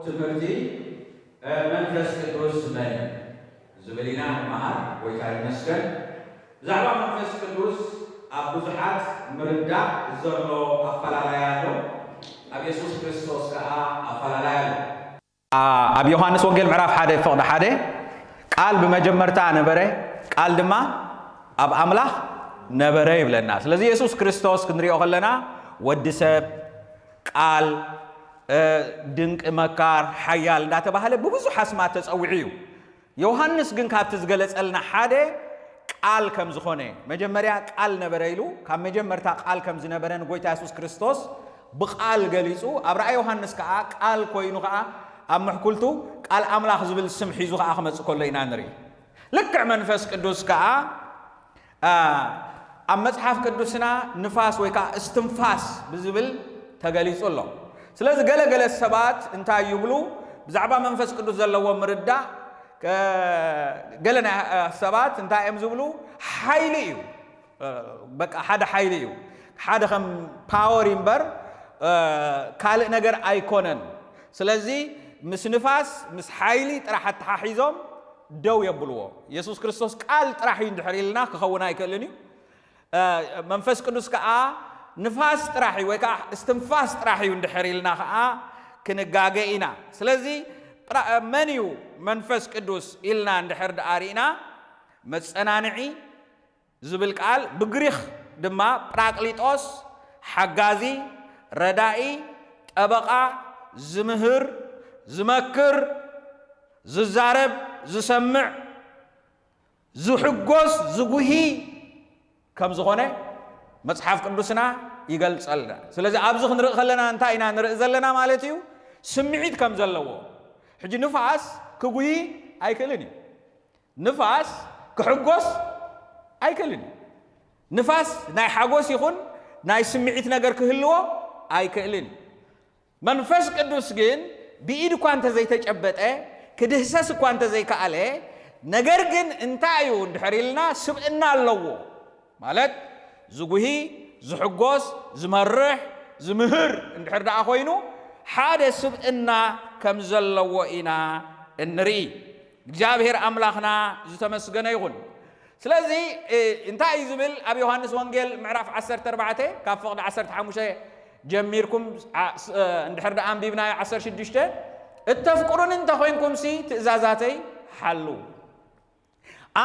ትምህርቲ መንፈስ ቅዱስ መን ዝብል ኢና ንመሃር። ጎይታ ይመስገን። ብዛዕባ መንፈስ ቅዱስ ኣብ ብዙሓት ምርዳእ ዘሎ ኣፈላላይ ኣሎ፣ ኣብ የሱስ ክርስቶስ ከኣ ኣፈላላይ ኣሎ። ኣብ ዮሃንስ ወንጌል ምዕራፍ ሓደ ፍቕዲ ሓደ፣ ቃል ብመጀመርታ ነበረ፣ ቃል ድማ ኣብ ኣምላኽ ነበረ ይብለና። ስለዚ የሱስ ክርስቶስ ክንሪኦ ከለና ወዲ ሰብ፣ ቃል፣ ድንቂ መካር፣ ሓያል እንዳተባህለ ብብዙሕ ኣስማት ተጸዊዑ እዩ። ዮሃንስ ግን ካብቲ ዝገለጸልና ሓደ ቃል ከም ዝኾነ፣ መጀመርያ ቃል ነበረ ኢሉ፣ ካብ መጀመርታ ቃል ከም ዝነበረ ንጎይታ የሱስ ክርስቶስ ብቃል ገሊጹ፣ ኣብ ራእይ ዮሃንስ ከኣ ቃል ኮይኑ ከኣ ኣብ ምሕኩልቱ ቃል ኣምላኽ ዝብል ስም ሒዙ ከኣ ክመጽእ ከሎ ኢና ንርኢ። ልክዕ መንፈስ ቅዱስ ከኣ ኣብ መጽሓፍ ቅዱስና ንፋስ ወይ ከኣ እስትንፋስ ብዝብል ተገሊጹ ኣሎ። ስለዚ ገለ ገለ ሰባት እንታይ ይብሉ? ብዛዕባ መንፈስ ቅዱስ ዘለዎ ምርዳእ፣ ገለ ናይ ሰባት እንታይ እዮም ዝብሉ? ሓይሊ እዩ። በቃ ሓደ ሓይሊ እዩ። ሓደ ከም ፓወር እምበር ካልእ ነገር ኣይኮነን። ስለዚ ምስ ንፋስ ምስ ሓይሊ ጥራሕ ኣተሓሒዞም ደው የብልዎ። የሱስ ክርስቶስ ቃል ጥራሕ እዩ እንድሕር ኢልና ክኸውን ኣይክእልን እዩ። መንፈስ ቅዱስ ከኣ ንፋስ ጥራሕ እዩ ወይ ከኣ እስትንፋስ ጥራሕ እዩ እንድሕር ኢልና ከኣ ክንጋገ ኢና። ስለዚ መን እዩ መንፈስ ቅዱስ ኢልና እንድሕር ደኣ ርኢና፣ መጸናንዒ ዝብል ቃል ብግሪኽ ድማ ጳራቅሊጦስ፣ ሓጋዚ፣ ረዳኢ፣ ጠበቓ፣ ዝምህር፣ ዝመክር፣ ዝዛረብ፣ ዝሰምዕ፣ ዝሕጎስ፣ ዝጉሂ ከም ዝኾነ መጽሓፍ ቅዱስና ይገልጸልና። ስለዚ ኣብዚ ክንርኢ ከለና እንታይ ኢና ንርኢ ዘለና ማለት እዩ? ስምዒት ከም ዘለዎ። ሕጂ ንፋስ ክጉሂ ኣይክእልን እዩ። ንፋስ ክሕጎስ ኣይክእልን እዩ። ንፋስ ናይ ሓጎስ ይኹን ናይ ስምዒት ነገር ክህልዎ ኣይክእልን እዩ። መንፈስ ቅዱስ ግን ብኢድ እኳ እንተዘይተጨበጠ፣ ክድህሰስ እኳ እንተዘይከኣለ፣ ነገር ግን እንታይ እዩ እንድሕር ኢልና ስብእና ኣለዎ። ማለት ዝጉሂ፣ ዝሕጎስ፣ ዝመርሕ፣ ዝምህር እንድሕር ደኣ ኮይኑ ሓደ ስብእና ከም ዘለዎ ኢና እንርኢ። እግዚኣብሔር ኣምላኽና ዝተመስገነ ይኹን። ስለዚ እንታይ እዩ ዝብል ኣብ ዮሃንስ ወንጌል ምዕራፍ ዓሰርተ ኣርባዕተ ካብ ፍቕዲ ዓሰርተ ሓሙሽተ ጀሚርኩም እንድሕር ደኣ ኣንቢብናዮ ዓሰርተ ሽዱሽተ፣ እተፍቅሩኒ እንተኾይንኩምሲ ትእዛዛተይ ሓሉ።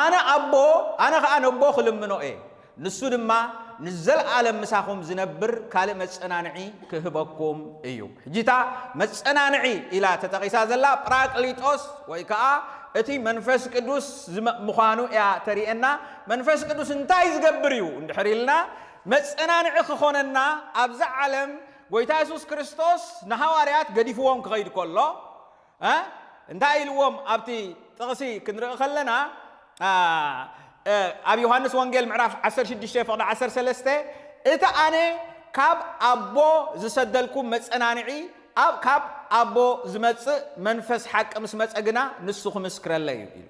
ኣነ ኣቦ ኣነ ኸኣ ነቦ ክልምኖ እየ፣ ንሱ ድማ ንዘለኣለም ምሳኹም ዝነብር ካልእ መጸናንዒ ክህበኩም እዩ። ሕጂ እታ መጸናንዒ ኢላ ተጠቒሳ ዘላ ጳራቅሊጦስ ወይ ከኣ እቲ መንፈስ ቅዱስ ምዃኑ እያ ተርእየና። መንፈስ ቅዱስ እንታይ ዝገብር እዩ እንድሕር ኢልና፣ መጸናንዒ ክኾነና ኣብዛ ዓለም ጎይታ የሱስ ክርስቶስ ንሃዋርያት ገዲፍዎም ክኸይድ ከሎ እንታይ ኢልዎም ኣብቲ ጥቕሲ ክንርኢ ከለና፣ ኣብ ዮሃንስ ወንጌል ምዕራፍ ዓሰርተ ሽዱሽተ ፍቕዲ ዓሰርተ ሰለስተ፣ እቲ ኣነ ካብ ኣቦ ዝሰደልኩም መጸናንዒ፣ ኣብ ካብ ኣቦ ዝመጽእ መንፈስ ሓቂ ምስ መጸ ግና ንሱ ክምስክረለይ እዩ ኢሉ።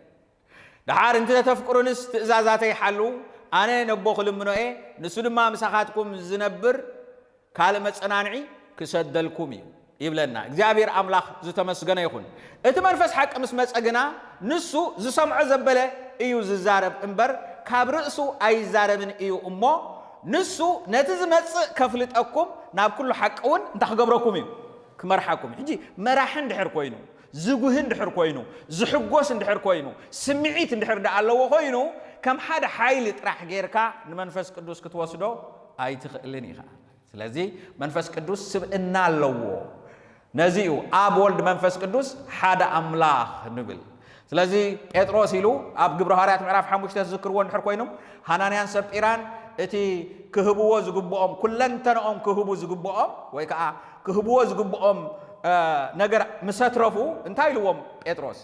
ደሓር እንተ ተፍቅሩንስ ትእዛዛተይ ሓልዉ፣ ኣነ ነቦ ክልምኖ እየ፣ ንሱ ድማ ምሳኻትኩም ዝነብር ካልእ መጸናንዒ ክሰደልኩም እዩ ይብለና። እግዚኣብሔር ኣምላኽ ዝተመስገነ ይኹን። እቲ መንፈስ ሓቂ ምስ መጸ ግና ንሱ ዝሰምዖ ዘበለ እዩ ዝዛረብ እምበር ካብ ርእሱ ኣይዛረብን እዩ እሞ ንሱ ነቲ ዝመጽእ ከፍልጠኩም ናብ ኩሉ ሓቂ እውን እንታይ ክገብረኩም እዩ? ክመርሓኩም። ሕጂ መራሒ እንድሕር ኮይኑ፣ ዝጉሂ እንድሕር ኮይኑ፣ ዝሕጎስ እንድሕር ኮይኑ፣ ስምዒት እንድሕር ደኣ ኣለዎ ኮይኑ ከም ሓደ ሓይሊ ጥራሕ ጌርካ ንመንፈስ ቅዱስ ክትወስዶ ኣይትኽእልን ኢኻ። ስለዚ መንፈስ ቅዱስ ስብእና ኣለዎ። ነዚ እዩ ኣብ ወልድ መንፈስ ቅዱስ ሓደ ኣምላኽ ንብል። ስለዚ ጴጥሮስ ኢሉ ኣብ ግብረ ሃዋርያት ምዕራፍ ሓሙሽተ ዝዝክርዎ እንድሕር ኮይኖም ሃናንያን ሰጲራን እቲ ክህብዎ ዝግብኦም ኩለንተንኦም ክህቡ ዝግብኦም ወይ ከዓ ክህብዎ ዝግብኦም ነገር ምስ ኣትረፉ እንታይ ኢልዎም ጴጥሮስ?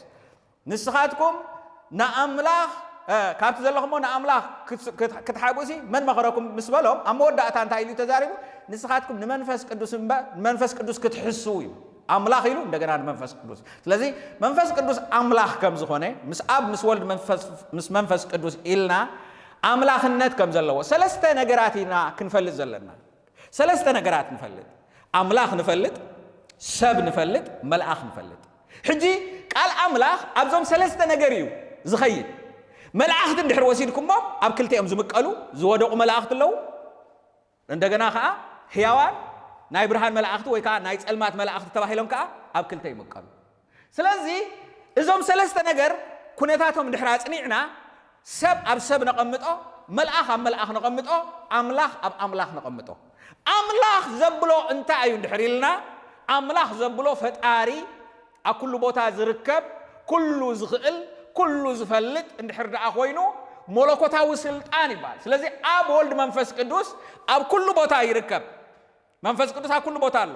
ንስኻትኩም ንኣምላኽ ካብቲ ዘለኹሞ ንኣምላኽ ክትሓብኡሲ መን መኸረኩም ምስ በሎም ኣብ መወዳእታ እንታይ ኢሉ ተዛሪቡ? ንስኻትኩም ንመንፈስ ቅዱስ እምበር ንመንፈስ ቅዱስ ክትሕስዉ እዩ። ኣምላኽ ኢሉ እንደገና ንመንፈስ ቅዱስ። ስለዚ መንፈስ ቅዱስ ኣምላኽ ከም ዝኾነ ምስ ኣብ ምስ ወልድ ምስ መንፈስ ቅዱስ ኢልና ኣምላኽነት ከም ዘለዎ ሰለስተ ነገራት ኢና ክንፈልጥ ዘለና። ሰለስተ ነገራት ንፈልጥ። ኣምላኽ ንፈልጥ፣ ሰብ ንፈልጥ፣ መልኣኽ ንፈልጥ። ሕጂ ቃል ኣምላኽ ኣብዞም ሰለስተ ነገር እዩ ዝኸይድ። መላእኽቲ እንድሕር ወሲድኩሞም ኣብ ክልተ እዮም ዝምቀሉ። ዝወደቑ መላእኽቲ ኣለዉ፣ እንደገና ከዓ ህያዋን ናይ ብርሃን መላእኽቲ ወይ ከዓ ናይ ጸልማት መላእኽቲ ተባሂሎም ከዓ ኣብ ክልተ ይምቀሉ። ስለዚ እዞም ሰለስተ ነገር ኩነታቶም እንድሕር ኣጽኒዕና፣ ሰብ ኣብ ሰብ ነቐምጦ፣ መልኣኽ ኣብ መልኣኽ ነቐምጦ፣ ኣምላኽ ኣብ ኣምላኽ ነቐምጦ። ኣምላኽ ዘብሎ እንታይ እዩ እንድሕር ኢልና፣ ኣምላኽ ዘብሎ ፈጣሪ፣ ኣብ ኩሉ ቦታ ዝርከብ፣ ኩሉ ዝኽእል፣ ኩሉ ዝፈልጥ እንድሕር ደኣ ኮይኑ፣ መለኮታዊ ስልጣን ይበሃል። ስለዚ ኣብ ወልድ መንፈስ ቅዱስ ኣብ ኩሉ ቦታ ይርከብ። መንፈስ ቅዱስ ኣብ ኩሉ ቦታ ኣሎ።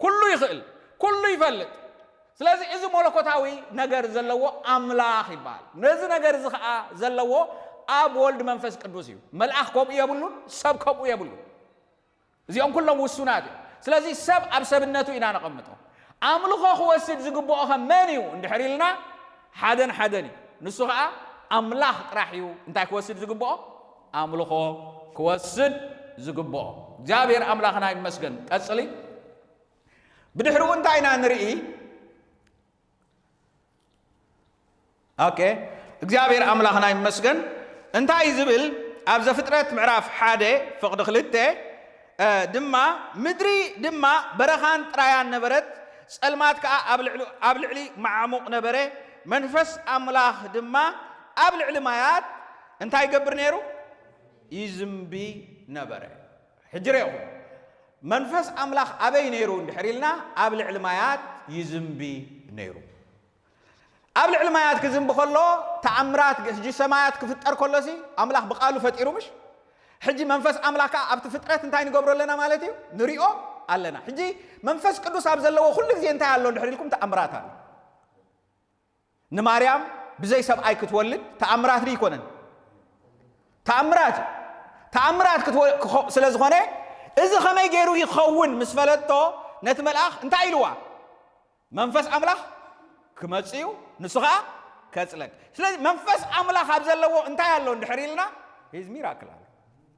ኩሉ ይኽእል፣ ኩሉ ይፈልጥ። ስለዚ እዚ መለኮታዊ ነገር ዘለዎ ኣምላኽ ይበሃል። ነዚ ነገር እዚ ኸኣ ዘለዎ ኣብ ወልድ መንፈስ ቅዱስ እዩ። መልኣኽ ከምኡ የብሉን፣ ሰብ ከምኡ የብሉን። እዚኦም ኩሎም ውሱናት እዮም። ስለዚ ሰብ ኣብ ሰብነቱ ኢና ነቐምጦ። ኣምልኾ ክወስድ ዝግብኦ ኸ መን እዩ እንድሕር ኢልና፣ ሓደን ሓደን እዩ። ንሱ ኸኣ ኣምላኽ ጥራሕ እዩ እንታይ ክወስድ ዝግብኦ? ኣምልኾ ክወስድ ዝግብኦ። እግዚኣብሔር ኣምላኽና ይመስገን። ቀጽሊ። ብድሕሪኡ እንታይ ኢና ንርኢ? ኦኬ፣ እግዚኣብሔር ኣምላኽና ይመስገን። እንታይ እዩ ዝብል? ኣብ ዘፍጥረት ምዕራፍ ሓደ ፍቕዲ ክልተ፣ እ፣ ድማ፣ ምድሪ ድማ በረኻን ጥራያን ነበረት፣ ጸልማት ከኣ ኣብ ልዕሊ፣ ኣብ ልዕሊ መዓሙቕ ነበረ፣ መንፈስ ኣምላኽ ድማ ኣብ ልዕሊ ማያት እንታይ ይገብር ነይሩ? ይዝንቢ ነበረ። ሕጂ ርኢኹም፣ መንፈስ ኣምላኽ ኣበይ ነይሩ እንድሕር ኢልና፣ ኣብ ልዕሊ ማያት ይዝንቢ ነይሩ። ኣብ ልዕሊ ማያት ክዝንቢ ከሎ፣ ተኣምራት፣ ሕጂ ሰማያት ክፍጠር ከሎሲ ኣምላኽ ብቃሉ ፈጢሩ፣ ምሽ? ሕጂ መንፈስ ኣምላኽ ከኣ ኣብቲ ፍጥረት እንታይ ንገብሮ ኣለና ማለት እዩ? ንሪኦ ኣለና። ሕጂ መንፈስ ቅዱስ ኣብ ዘለዎ ኩሉ ግዜ እንታይ ኣሎ እንድሕር ኢልኩም? ተኣምራት ኣሎ። ንማርያም ብዘይ ሰብኣይ ክትወልድ ተኣምራት ድዩ ይኮነን? ተኣምራት እዩ። ተኣምራት ክትወ-፣ ክኸ-፣ ስለ ዝኾነ፣ እዚ ኸመይ ገይሩ ይኸውን ምስ ፈለጥቶ፣ ነቲ መልኣኽ እንታይ ኢልዋ? መንፈስ ኣምላኽ ክመጽእ እዩ፣ ንሱ ኸኣ ከጽለክ። ስለዚ መንፈስ ኣምላኽ ኣብ ዘለዎ እንታይ ኣሎ እንድሕር ኢልና፣ ሂዝ ሚራክል ኣሎ፣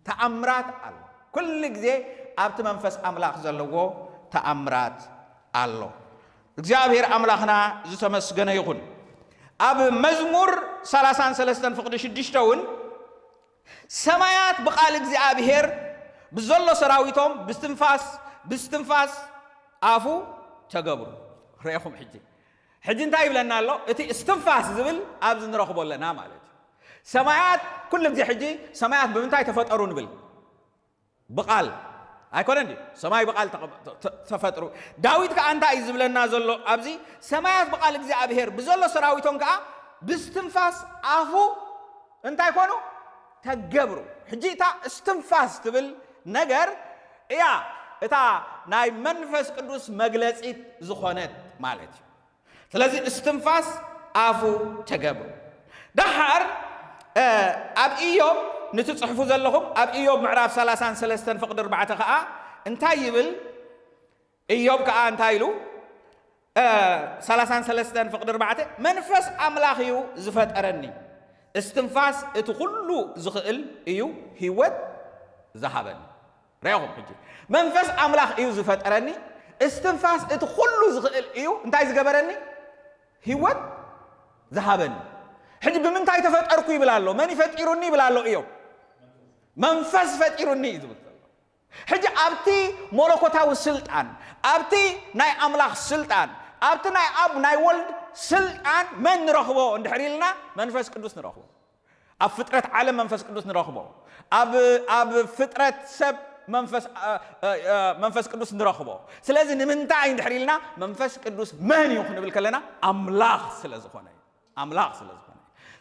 ተኣምራት ኣሎ። ኩሉ ግዜ ኣብቲ መንፈስ ኣምላኽ ዘለዎ ተኣምራት ኣሎ። እግዚኣብሔር ኣምላኽና ዝተመስገነ ይኹን። ኣብ መዝሙር ሰላሳን ሰለስተን ፍቕዲ ሽዱሽተ እውን፣ ሰማያት ብቓል እግዚኣብሔር ብዘሎ ሰራዊቶም ብስትንፋስ፣ ብስትንፋስ ኣፉ ተገብሩ። ርኢኹም ሕጂ። ሕጂ እንታይ ይብለና ኣሎ? እቲ እስትንፋስ ዝብል ኣብዚ ንረኽቦ ኣለና ማለት እዩ። ሰማያት ኩሉ ግዜ ሕጂ ሰማያት ብምንታይ ተፈጠሩ ንብል? ብቓል። ኣይኮነን ድዩ? ሰማይ ብቓል ተቐ-፣ ተ-፣ ተ-፣ ተፈጥሩ። ዳዊት ከኣ እንታይ እዩ ዝብለና ዘሎ ኣብዚ? ሰማያት ብቓል እግዚኣብሔር ብዘሎ ሰራዊቶም ከኣ ብስትንፋስ ኣፉ እንታይ ኮኑ? ተገብሩ። ሕጂ እታ እስትንፋስ ትብል ነገር እያ እታ ናይ መንፈስ ቅዱስ መግለጺት ዝኾነት ማለት እዩ። ስለዚ እስትንፋስ ኣፉ ተገብሩ። ደሓር፣ እ፣ ኣብ ኢዮብ ንትጽሕፉ ዘለኹም፣ ኣብ ኢዮብ ምዕራፍ ሰላሳን ሰለስተን ፍቕዲ ኣርባዕተ ከኣ እንታይ ይብል? ኢዮብ ከኣ እንታይ ኢሉ? እ፣ ሰላሳን ሰለስተን ፍቕዲ ኣርባዕተ፣ "መንፈስ ኣምላኽ እዩ ዝፈጠረኒ፣ እስትንፋስ እቲ ኩሉ ዝኽእል እዩ ህይወት ዝሃበኒ።" ርኢኹም ሕጂ፣ መንፈስ ኣምላኽ እዩ ዝፈጠረኒ፣ እስትንፋስ እቲ ኩሉ ዝኽእል እዩ እንታይ ዝገበረኒ? ህይወት ዝሃበኒ። ሕጂ ብምንታይ ተፈጠርኩ ይብል ኣሎ? መን ይፈጢሩኒ ይብል ኣሎ ኢዮብ? መንፈስ ፈጢሩኒ እዩ ዝብል ዘሎ። ሕጂ ኣብቲ መለኮታዊ ስልጣን፣ ኣብቲ ናይ ኣምላኽ ስልጣን፣ ኣብቲ ናይ ኣብ ናይ ወልድ ስልጣን መን ንረኽቦ እንድሕር ኢልና፣ መንፈስ ቅዱስ ንረኽቦ። ኣብ ፍጥረት ዓለም መንፈስ ቅዱስ ንረኽቦ። ኣብ፣ ኣብ ፍጥረት ሰብ መንፈስ፣ እ፣ እ፣ እ፣ መንፈስ ቅዱስ ንረኽቦ። ስለዚ ንምንታይ እንድሕር ኢልና፣ መንፈስ ቅዱስ መን እዩ ክንብል ከለና፣ ኣምላኽ ስለ ዝኾነ እዩ። ኣምላኽ ስለ ዝኾነ።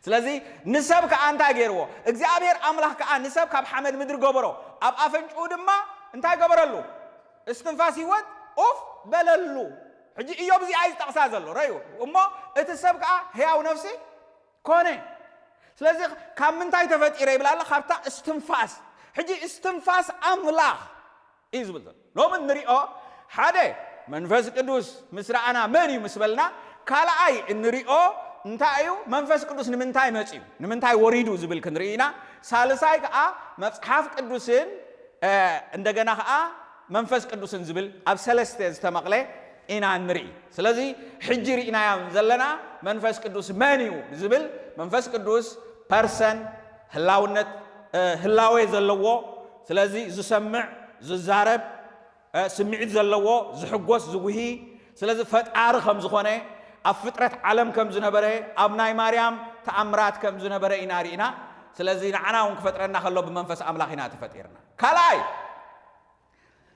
ስለዚ ንሰብ ከኣ እንታይ ገይርዎ? እግዚኣብሔር ኣምላኽ ከኣ ንሰብ ካብ ሓመድ ምድሪ ገበሮ። ኣብ ኣፈንጭኡ ድማ እንታይ ገበረሉ? እስትንፋስ ህይወት ኡፍ በለሉ። ሕጂ ኢዮብ እዚኣ እዩ ዝጠቕሳ ዘሎ። ረዩ። እሞ እቲ ሰብ ከኣ ህያው ነፍሲ ኮነ። ስለዚ ካብ ምንታይ ተፈጢረ ይብል ኣሎ? ካብታ እስትንፋስ። ሕጂ እስትንፋስ ኣምላኽ እዩ ዝብል ዘሎ። ሎሚ እንሪኦ ሓደ መንፈስ ቅዱስ ምስ ረኣና መን እዩ ምስ በልና፣ ካልኣይ እንሪኦ እንታይ እዩ? መንፈስ ቅዱስ ንምንታይ መጽዩ? ንምንታይ ወሪዱ ዝብል ክንርኢ ኢና። ሳልሳይ ከኣ መጽሓፍ ቅዱስን፣ እ፣ እንደገና ከኣ መንፈስ ቅዱስን ዝብል ኣብ ሰለስተ ዝተመቕለ ኢና ንርኢ። ስለዚ ሕጂ ርኢናዮ ዘለና መንፈስ ቅዱስ መን እዩ ዝብል፣ መንፈስ ቅዱስ ፐርሰን፣ ህላውነት፣ እ፣ ህላዌ ዘለዎ፣ ስለዚ ዝሰምዕ፣ ዝዛረብ፣ እ፣ ስምዒት ዘለዎ፣ ዝሕጎስ፣ ዝጉሂ፣ ስለዚ ፈጣሪ ከም ዝኾነ፣ ኣብ ፍጥረት ዓለም ከም ዝነበረ፣ ኣብ ናይ ማርያም ተኣምራት ከም ዝነበረ ኢና ርኢና። ስለዚ ንዓና እውን ክፈጥረና ከሎ ብመንፈስ ኣምላኽ ኢና ተፈጢርና። ካልኣይ፣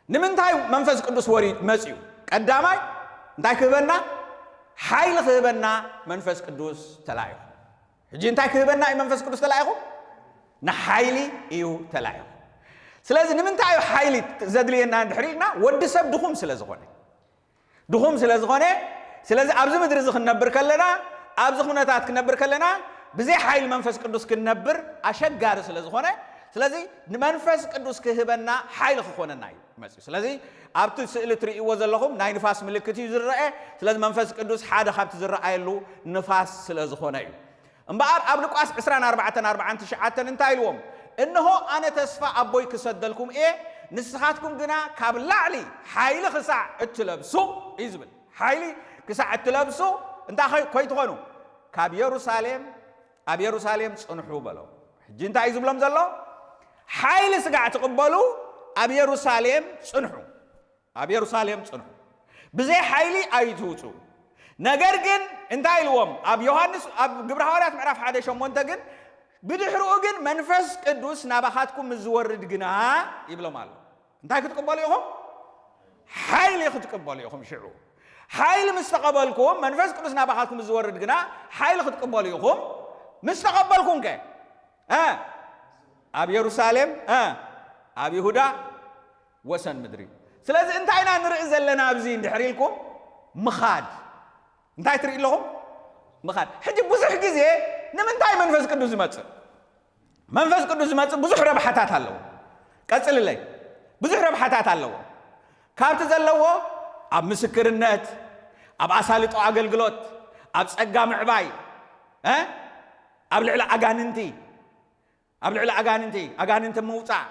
ንምንታይ መንፈስ ቅዱስ ወሪድ መጽዩ? ቀዳማይ እንታይ ክህበና? ሓይሊ ክህበና መንፈስ ቅዱስ ተላኢኹ። ሕጂ እንታይ ክህበና እዩ መንፈስ ቅዱስ ተላኢኹ? ንሓይሊ እዩ ተላኢኹ። ስለዚ ንምንታይ እዩ ሓይሊ ዘድልየና እንድሕር ኢልና፣ ወዲ ሰብ ድኹም ስለ ዝኾነ። ድኹም ስለ ዝኾነ፣ ስለዚ ኣብዚ ምድሪ እዚ ክንነብር ከለና፣ ኣብዚ ኩነታት ክነብር ከለና፣ ብዘይ ሓይሊ መንፈስ ቅዱስ ክንነብር ኣሸጋሪ ስለ ዝኾነ፣ ስለዚ ንመንፈስ ቅዱስ ክህበና ሓይሊ ክኾነና እዩ መጽዩ። ስለዚ ኣብቲ ስእሊ ትርእይዎ ዘለኹም ናይ ንፋስ ምልክት እዩ ዝረአ። ስለዚ መንፈስ ቅዱስ ሓደ ካብቲ ዝረኣየሉ ንፋስ ስለ ዝኾነ እዩ። እምበኣር ኣብ ሉቃስ ዕስራን ኣርባዕተን ኣርባዓን ትሽዓተን እንታይ ኢልዎም? "እንሆ ኣነ ተስፋ ኣቦይ ክሰደልኩም እየ፣ ንስኻትኩም ግና ካብ ላዕሊ ሓይሊ ክሳዕ እትለብሱ" እዩ ዝብል። ሓይሊ ክሳዕ እትለብሱ እንታይ ኮይ-፣ ኮይትኾኑ? ካብ የሩሳሌም፣ ኣብ የሩሳሌም ጽንሑ በሎ። ሕጂ እንታይ እዩ ዝብሎም ዘሎ? ሓይሊ ስጋዕ ትቕበሉ፣ ኣብ የሩሳሌም ጽንሑ። ኣብ የሩሳሌም ጽንሑ፣ ብዘይ ሓይሊ ኣይትውጹ። ነገር ግን እንታይ ኢልዎም? ኣብ ዮሃንስ፣ ኣብ ግብረ ሃዋርያት ምዕራፍ ሓደ ሸሞንተ ግን፣ "ብድሕሪኡ ግን መንፈስ ቅዱስ ናባኻትኩም ምስ ዝወርድ ግና" ይብሎም ኣሎ። እንታይ ክትቅበሉ ኢኹም? ሓይሊ ክትቅበሉ ኢኹም። ሽዑ ሓይሊ ምስ ተቐበልኩም፣ መንፈስ ቅዱስ ናባኻትኩም ምስ ዝወርድ ግና ሓይሊ ክትቅበሉ ኢኹም። ምስ ተቐበልኩም ከ? እ? ኣብ የሩሳሌም፣ እ? ኣብ ይሁዳ፣ ወሰን ምድሪ። ስለዚ እንታይ ኢና ንርኢ ዘለና ኣብዚ እንድሕር ኢልኩም? ምኻድ። እንታይ ትርኢ ኣለኹም? ምኻድ። ሕጂ ብዙሕ ግዜ ንምንታይ መንፈስ ቅዱስ ዝመጽእ? መንፈስ ቅዱስ ዝመጽእ ብዙሕ ረብሓታት ኣለዎ። ቀጽልለይ። ብዙሕ ረብሓታት ኣለዎ። ካብቲ ዘለዎ ኣብ ምስክርነት፣ ኣብ ኣሳልጦ ኣገልግሎት፣ ኣብ ጸጋ ምዕባይ፣ እ? ኣብ ልዕሊ ኣጋንንቲ፣ ኣብ ልዕሊ ኣጋንንቲ፣ ኣጋንንቲ ምውጻእ።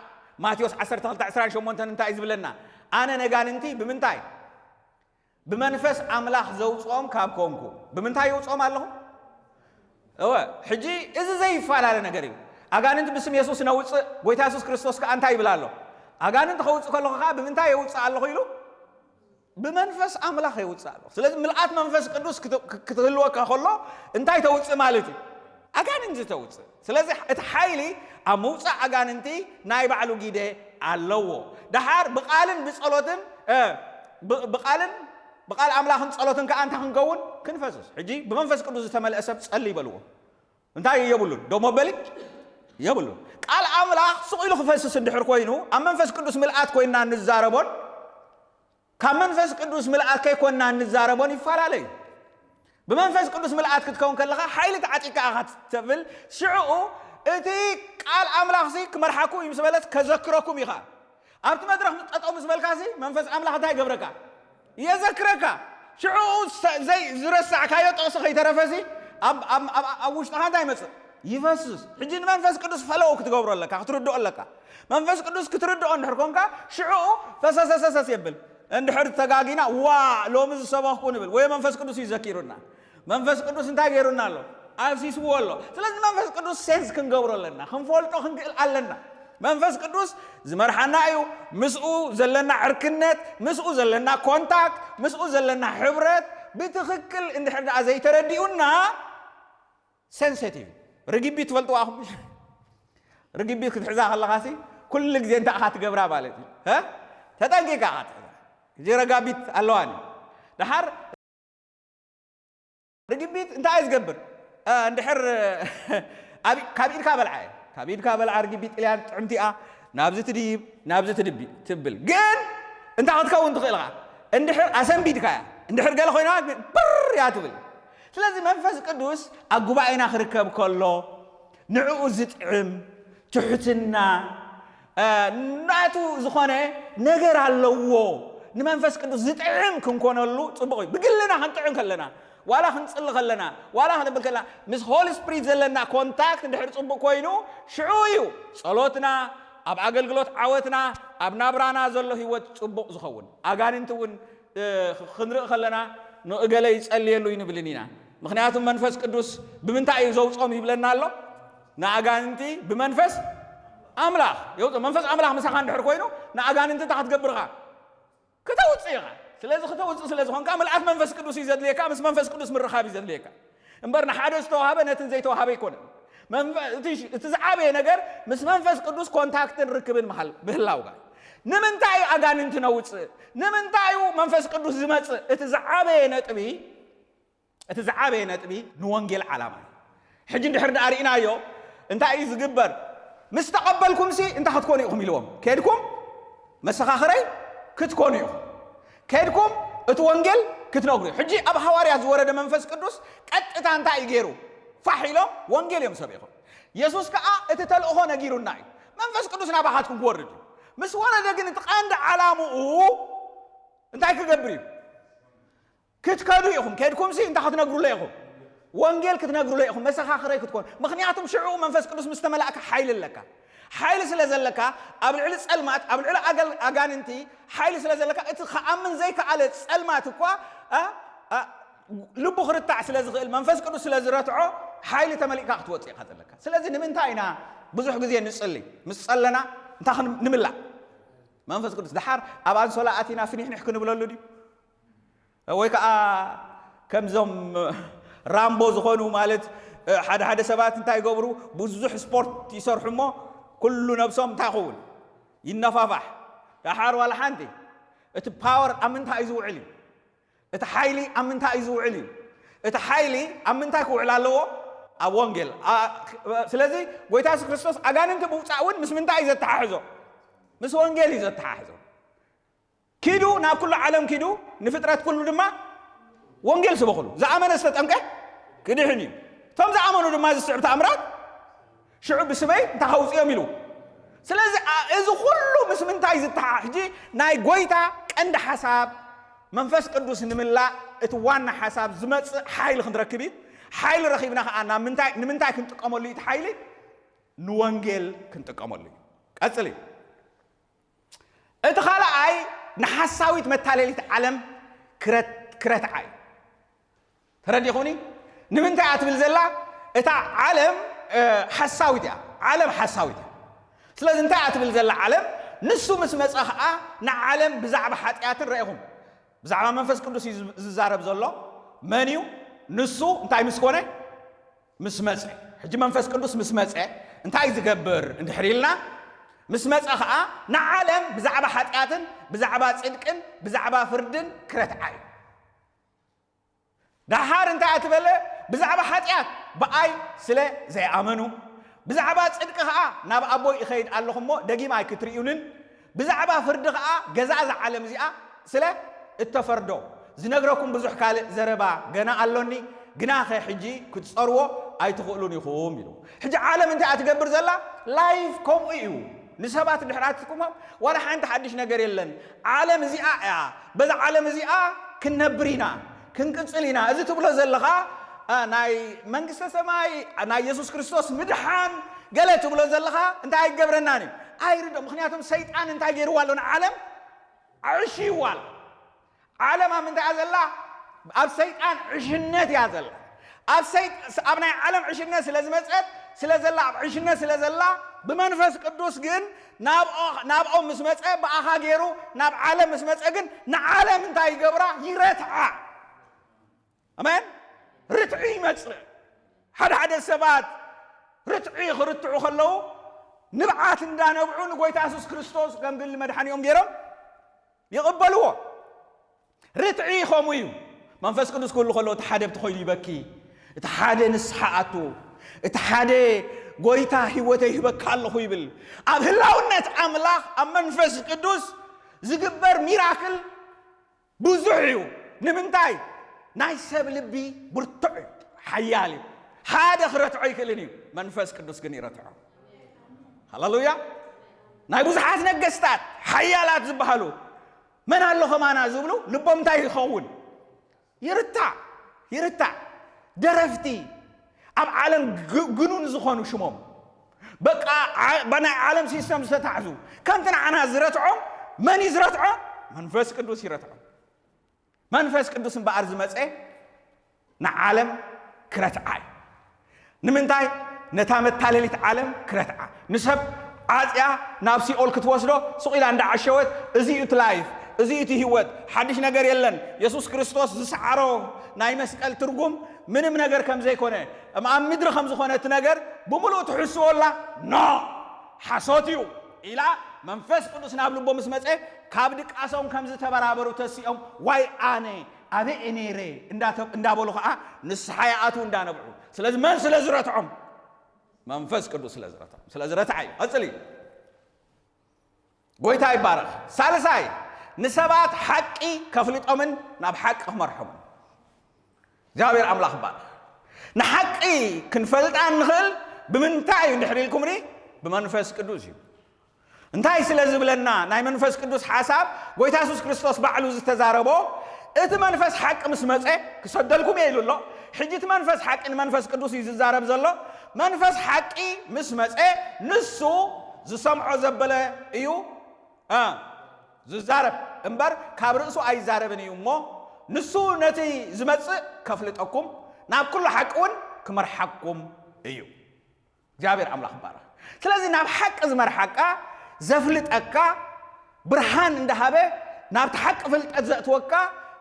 ማቴዎስ ዓሰርተ ክልተ ዕስራን ሸሞንተን እንታይ እዩ ዝብለና? ኣነ ነጋንንቲ ብምንታይ? ብመንፈስ ኣምላኽ ዘውጽኦም ካብ ኮንኩ። ብምንታይ የውጽኦም ኣለኹ? እወ፣ ሕጂ እዚ ዘይፈላለ ነገር እዩ። ኣጋንንቲ ብስም የሱስ ነውጽእ፣ ጎይታ የሱስ ክርስቶስ ከኣ እንታይ ይብል ኣሎ? ኣጋንንቲ ከውጽእ ከለኹ ከኣ ብምንታይ የውጽእ ኣለኹ ኢሉ? ብመንፈስ ኣምላኽ የውጽእ ኣለኹ። ስለዚ ምልኣት መንፈስ ቅዱስ ክት-፣ ክ-፣ ክትህልወካ ከሎ እንታይ ተውጽእ ማለት እዩ? ኣጋንንቲ ተውጽእ። ስለዚ እቲ ሓይሊ ኣብ ምውጻእ ኣጋንንቲ ናይ ባዕሉ ግደ ኣለዎ። ደሓር ብቓልን ብጸሎትን፣ እ፣ ብ-፣ ብቓልን ብቓል ኣምላኽን ጸሎትን ከኣ እንታይ ክንከውን? ክንፈስስ። ሕጂ ብመንፈስ ቅዱስ ዝተመልአ ሰብ ጸሊ ይበልዎ። እንታይ የብሉን? ደሞ በሊ የብሉን። ቃል ኣምላኽ ስቕ ኢሉ ክፈስስ እንድሕር ኮይኑ፣ ኣብ መንፈስ ቅዱስ ምልኣት ኮይንና እንዛረቦን ካብ መንፈስ ቅዱስ ምልኣት ከይኮንና እንዛረቦን ይፈላለ እዩ። ብመንፈስ ቅዱስ ምልኣት ክትከውን ከለኻ ሓይሊ ተዓጢቅካ ኢኻ ትብል። ሽዕኡ እቲ ቃል ኣምላኽሲ ክመርሓኩም እዩ ምስ በለስ ከዘክረኩም ኢኻ። ኣብቲ መድረኽ ጠጠው ምስ በልካሲ መንፈስ ኣምላኽ እንታይ ይገብረካ? የዘክረካ። ሽዕኡ ሰ-፣ ዘይ-፣ ዝረሳዕካዮ ጥቕሲ ከይተረፈሲ ኣብ፣ ኣብ፣ ኣብ፣ ኣብ ውሽጥኻ እንታይ ይመጽእ? ይፈስስ። ሕጂ ንመንፈስ ቅዱስ ፈለው ክትገብሮ ኣለካ፣ ክትርድኦ ኣለካ። መንፈስ ቅዱስ ክትርድኦ እንድሕር ኮንካ ሽዕኡ ፈሰሰሰሰስ የብል። እንድሕር ተጋጊና፣ "ዋ፣ ሎሚ ዝሰበኽኩ" ንብል። ወይ መንፈስ ቅዱስ እዩ ዘኪሩና። መንፈስ ቅዱስ እንታይ ገይሩና ኣሎ? ኣፍሲስዎ ኣሎ። ስለዚ መንፈስ ቅዱስ ሴንስ ክንገብሮ ኣለና፣ ክንፈልጦ ክንክእል ኣለና። መንፈስ ቅዱስ ዝመርሓና እዩ። ምስኡ ዘለና ዕርክነት፣ ምስኡ ዘለና ኮንታክት፣ ምስኡ ዘለና ሕብረት ብትኽክል እንድሕር ደኣ ዘይተረዲኡና፣ ሴንሴቲቭ፣ ርግቢት ትፈልጥዋ ኢኹም? ርግቢት ክትሕዛ ከለኻሲ ኩሉ ግዜ እንታይ ኢኻ ትገብራ ማለት እዩ? ሀ? ተጠንቂቃ ኢኻ ትሕዛ። እዚ ረጋቢት ኣለዋኒ። ደሓር ርግቢት እንታይ እዩ ዝገብር? እ፣ እንድሕር ኣብ፣ ካብ ኢድካ በልዓ እያ። ካብ ኢድካ በልዓ ርግቢት ጥልያን ጥዕምቲ እያ። ናብዚ ትድይብ፣ ናብዚ ትድቢ-፣ ትብል። ግን እንታይ ክትከውን ትኽእል ኢኻ? እንድሕር ኣሰንቢድካያ፣ እንድሕር ገለ ኮይና ብር እያ ትብል። ስለዚ መንፈስ ቅዱስ ኣብ ጉባኤና ክርከብ ከሎ ንዕኡ ዝጥዕም ትሕትና፣ እ፣ ናቱ ዝኾነ ነገር ኣለዎ። ንመንፈስ ቅዱስ ዝጥዕም ክንኮነሉ ጽቡቕ እዩ። ብግልና ክንጥዕም ከለና፣ ዋላ ክንጽሊ ከለና፣ ዋላ ክነብል ከለና፣ ምስ ሆሊ ስፕሪት ዘለና ኮንታክት እንድሕር ጽቡቕ ኮይኑ፣ ሽዑ እዩ ጸሎትና፣ ኣብ ኣገልግሎት ዓወትና፣ ኣብ ናብራና ዘሎ ህይወት ጽቡቕ ዝኸውን። ኣጋንንቲ እውን ክንርኢ ከለና ንእገለ ይጸልየሉ ይንብልን ኢና። ምኽንያቱም መንፈስ ቅዱስ ብምንታይ እዩ ዘውጾም ይብለና ኣሎ? ንኣጋንንቲ ብመንፈስ ኣምላኽ የውጾም። መንፈስ ኣምላኽ ምሳኻ እንድሕር ኮይኑ ንኣጋንንቲ እንታይ ክትገብር ኢኻ? ክተውጽእ ኢኻ። ስለዚ ክተውጽእ ስለ ዝኾንካ ምልኣት መንፈስ ቅዱስ እዩ ዘድልየካ፣ ምስ መንፈስ ቅዱስ ምርኻብ እዩ ዘድልየካ። እምበር ንሓደ ዝተዋህበ ነትን ዘይተዋህበ ኣይኮነን። መንፈ-፣ እቲ ሽ-፣ እቲ ዝዓበየ ነገር ምስ መንፈስ ቅዱስ ኮንታክትን ርክብን ምሃል-፣ ምህላውካ። ንምንታይ እዩ ኣጋንንቲ ነውጽእ? ንምንታይ እዩ መንፈስ ቅዱስ ዝመጽእ? እቲ ዝዓበየ ነጥቢ፣ እቲ ዝዓበየ ነጥቢ ንወንጌል ዓላማ እዩ። ሕጂ እንድሕር ደኣ ርኢናዮ፣ እንታይ እዩ ዝግበር? ምስ ተቐበልኩምሲ እንታይ ክትኮኑ ኢኹም ኢልዎም። ከድኩም መሰኻኽረይ ክትኮኑ ኢኹም። ከድኩም እቲ ወንጌል ክትነግሩ። ሕጂ ኣብ ሃዋርያ ዝወረደ መንፈስ ቅዱስ ቀጥታ እንታይ እዩ ገይሩ? ፋሕ ኢሎም ወንጌል እዮም ሰቢኹም። የሱስ ከኣ እቲ ተልእኾ ነጊሩና እዩ። መንፈስ ቅዱስ ናባኻትኩም ክወርድ እዩ። ምስ ወረደ ግን እቲ ቀንዲ ዓላምኡ እንታይ ክገብር እዩ? ክትከዱ ኢኹም። ከድኩምሲ እንታይ ክትነግሩለ ኢኹም? ወንጌል ክትነግሩለ ኢኹም። መሰኻኽረይ ክትኮኑ። ምኽንያቱም ሽዑ መንፈስ ቅዱስ ምስ ተመላእካ ሓይሊ ኣለካ። ሓይሊ ስለ ዘለካ ኣብ ልዕሊ ጸልማት፣ ኣብ ልዕሊ ኣገል-፣ ኣጋንንቲ ሓይሊ ስለ ዘለካ እቲ ክኣምን ዘይከኣለ ጸልማት እኳ፣ ኣ፣ ኣ፣ ልቡ ክርታዕ ስለ ዝኽእል መንፈስ ቅዱስ ስለ ዝረትዖ ሓይሊ ተመሊእካ ክትወጽእ ኢኻ ዘለካ። ስለዚ ንምንታይ ኢና ብዙሕ ግዜ ንጽሊ? ምስ ጸለና እንታይ ክን-፣ ንምላእ? መንፈስ ቅዱስ ደሓር ኣብ ኣንሶላ ኣቲና ፍኒሕኒሕ ክንብለሉ ድዩ? ወይ ከዓ ከምዞም ራምቦ ዝኾኑ ማለት ሓደ ሓደ ሰባት እንታይ ይገብሩ? ብዙሕ ስፖርት ይሰርሑ እሞ ኩሉ ነብሶም እንታይ ይኸውን? ይነፋፋሕ። ደሓር ዋላ ሓንቲ። እቲ ፓወር ኣብ ምንታይ እዩ ዝውዕል እዩ? እቲ ሓይሊ ኣብ ምንታይ እዩ ዝውዕል እዩ? እቲ ሓይሊ ኣብ ምንታይ ክውዕል ኣለዎ? ኣብ ወንጌል። ኣ-፣ ስለዚ ጎይታ የሱስ ክርስቶስ ኣጋንንቲ ምውጻእ እውን ምስ ምንታይ እዩ ዘተሓሕዞ? ምስ ወንጌል እዩ ዘተሓሕዞ። ኪዱ፣ ናብ ኩሉ ዓለም ኪዱ፣ ንፍጥረት ኩሉ ድማ ወንጌል ስበኹሉ። ዝኣመነ ዝተጠምቀ ክድሕን እዩ። እቶም ዝኣመኑ ድማ ዝስዕብ ተኣምራት ሽዑ ብስመይ እንታይ ከውፅኦም ኢሉ። ስለዚ ኣ-፣ እዚ ኩሉ ምስ ምንታይ ዝተሓ-፣ ሕጂ ናይ ጎይታ ቀንዲ ሓሳብ መንፈስ ቅዱስ ንምላእ እቲ ዋና ሓሳብ ዝመጽእ ሓይሊ ክንረክብ እዩ። ሓይሊ ረኺብና ከኣ ናብ ምንታይ፣ ንምንታይ ክንጥቀመሉ እዩ እቲ ሓይሊ? ንወንጌል ክንጥቀመሉ እዩ። ቀጽሊ። እቲ ካልኣይ ንሓሳዊት መታለሊት ዓለም ክረት-፣ ክረትዓ እዩ። ተረዲኹኒ? ንምንታይ እያ ትብል ዘላ? እታ ዓለም፣ እ፣ ሓሳዊት እያ። ዓለም ሓሳዊት እያ። ስለዚ እንታይ እያ ትብል ዘላ ዓለም? ንሱ ምስ መጸ ኸኣ ንዓለም ብዛዕባ ሓጢኣትን ረኢኹም። ብዛዕባ መንፈስ ቅዱስ እዩ ዝዛረብ ዘሎ። መን እዩ? ንሱ እንታይ ምስ ኮነ? ምስ መጸ። ሕጂ መንፈስ ቅዱስ ምስ መጸ እንታይ ዝገብር እንድሕር ኢልና፣ ምስ መጸ ኸኣ ንዓለም ብዛዕባ ሓጢኣትን ብዛዕባ ጽድቅን ብዛዕባ ፍርድን ክረትዓ እዩ። ደሓር እንታይ ኣትበለ? ብዛዕባ ሓጢኣት ብኣይ ስለ ዘይኣመኑ፣ ብዛዕባ ጽድቂ ኸኣ ናብ ኣቦይ እኸይድ ኣለኹ እሞ ደጊም ኣይክትርእዩንን፣ ብዛዕባ ፍርዲ ኸኣ ገዛእ እዛ ዓለም እዚኣ ስለ እተፈርዶ፣ ዝነግረኩም ብዙሕ ካልእ ዘረባ ገና ኣሎኒ፣ ግናኸ ሕጂ ክትጸርዎ ኣይትኽእሉን ኢኹም ኢሉ። ሕጂ ዓለም እንታይ እያ ትገብር ዘላ? ላይፍ ከምኡ እዩ። ንሰባት እንድሕር ኣትኩሞም ዋላ ሓንቲ ሓድሽ ነገር የለን። ዓለም እዚኣ እያ። በዛ ዓለም እዚኣ ክንነብር ኢና፣ ክንቅጽል ኢና። እዚ ትብሎ ዘለኻ፣ ኣ፣ ናይ መንግስተ ሰማይ፣ ናይ የሱስ ክርስቶስ ምድሓን ገለ ትብሎ ዘለኻ እንታይ ኣይገብረናን እዩ። ኣይርዶ። ምኽንያቱም ሰይጣን እንታይ ገይርዋ ኣሎ ንዓለም? ኣዕሽይዋ ኣሎ። ዓለም ኣብ ምንታይ እያ ዘላ? ኣብ ሰይጣን ዕሽነት እያ ዘላ። ኣብ ሰይጥ-፣ ኣብ ናይ ዓለም ዕሽነት ስለ ዝመጸት፣ ስለ ዘላ፣ ኣብ ዕሽነት ስለ ዘላ፣ ብመንፈስ ቅዱስ ግን ናብኦ-፣ ናብኦም ምስ መጸ፣ ብኣኻ ገይሩ ናብ ዓለም ምስ መጸ ግን ንዓለም እንታይ ይገብራ? ይረትዓ። ኣሜን። ርትዒ ይመጽእ። ሓደ ሓደ ሰባት ርትዒ ክርትዑ ከለዉ ንብዓት እንዳነብዑ ንጎይታ የሱስ ክርስቶስ ከም ግሊ መድሓኒኦም ገይሮም ይቕበልዎ። ርትዒ ከምኡ እዩ። መንፈስ ቅዱስ ክህሉ ከሎ እቲ ሓደ ብቲ ኮይሉ ይበኪ፣ እቲ ሓደ ንስሓ ኣቱ፣ እቲ ሓደ ጎይታ ህይወተይ ይህበካ ኣለኹ ይብል። ኣብ ህላውነት ኣምላኽ ኣብ መንፈስ ቅዱስ ዝግበር ሚራክል ብዙሕ እዩ። ንምንታይ? ናይ ሰብ ልቢ ብርቱዕ እዩ፣ ሓያል እዩ። ሓደ ክረትዖ ኣይክእልን እዩ፣ መንፈስ ቅዱስ ግን ይረትዖ። ሃሌሉያ። ናይ ብዙሓት ነገስታት ሓያላት ዝበሃሉ መን ኣሎ ከማና ዝብሉ ልቦም እንታይ ይኸውን? ይርታዕ፣ ይርታዕ። ደረፍቲ፣ ኣብ ዓለም ግ-፣ ግኑን ዝኾኑ ሽሞም፣ በቃ ዓ-፣ ብናይ ዓለም ሲስተም ዝተታሕዙ፣ ከምቲ ንዓና ዝረትዖም መን እዩ ዝረትዖ? መንፈስ ቅዱስ ይረትዖ። መንፈስ ቅዱስ እምበኣር ዝመጸ ንዓለም ክረትዓ እዩ። ንምንታይ? ነታ መታለሊት ዓለም ክረትዓ፣ ንሰብ ዓጽያ ናብ ሲኦል ክትወስዶ ሱቕ ኢላ እንዳዓሸወት፣ እዚ እዩ እቲ ላይፍ፣ እዚ እዩ እቲ ህይወት፣ ሓድሽ ነገር የለን፣ የሱስ ክርስቶስ ዝሰዓሮ ናይ መስቀል ትርጉም ምንም ነገር ከም ዘይኮነ፣ እም ኣብ ምድሪ ከም ዝኾነ እቲ ነገር ብምሉእ ትሕስዎ ኣላ። ኖ፣ ሓሶት እዩ ኢላ መንፈስ ቅዱስ ናብ ልቦም ምስ መጸ፣ ካብ ድቃሶም ከም ዝተበራበሩ ተሲኦም፣ ዋይ ኣነ ኣበይ እየ ነይረ እንዳተ-፣ እንዳበሉ ከዓ ንስሓ ይኣትዉ እንዳነብዑ። ስለዚ መን ስለ ዝረትዖም? መንፈስ ቅዱስ ስለ ዝረትዖም። ስለዚ ረትዓ እዩ። ቀጽል እዩ። ጎይታ ይባረኽ። ሳልሳይ፣ ንሰባት ሓቂ ከፍልጦምን ናብ ሓቂ ክመርሖምን። እግዚኣብሔር ኣምላኽ ይባረኽ። ንሓቂ ክንፈልጣ እንኽእል ብምንታይ እዩ እንድሕር ኢልኩምኒ? ብመንፈስ ቅዱስ እዩ። እንታይ ስለ ዝብለና? ናይ መንፈስ ቅዱስ ሓሳብ ጎይታ የሱስ ክርስቶስ ባዕሉ ዝተዛረቦ፣ እቲ መንፈስ ሓቂ ምስ መጸ ክሰደልኩም እየ ኢሉ ኣሎ። ሕጂ እቲ መንፈስ ሓቂ ንመንፈስ ቅዱስ እዩ ዝዛረብ ዘሎ። መንፈስ ሓቂ ምስ መጸ ንሱ ዝሰምዖ ዘበለ እዩ፣ እ፣ ዝዛረብ እምበር ካብ ርእሱ ኣይዛረብን እዩ እሞ፣ ንሱ ነቲ ዝመጽእ ከፍልጠኩም፣ ናብ ኩሉ ሓቂ እውን ክመርሓኩም እዩ። እግዚኣብሔር ኣምላኽ ይባረኽ። ስለዚ ናብ ሓቂ ዝመርሓካ፣ ዘፍልጠካ፣ ብርሃን እንዳሃበ ናብቲ ሓቂ ፍልጠት ዘእትወካ፣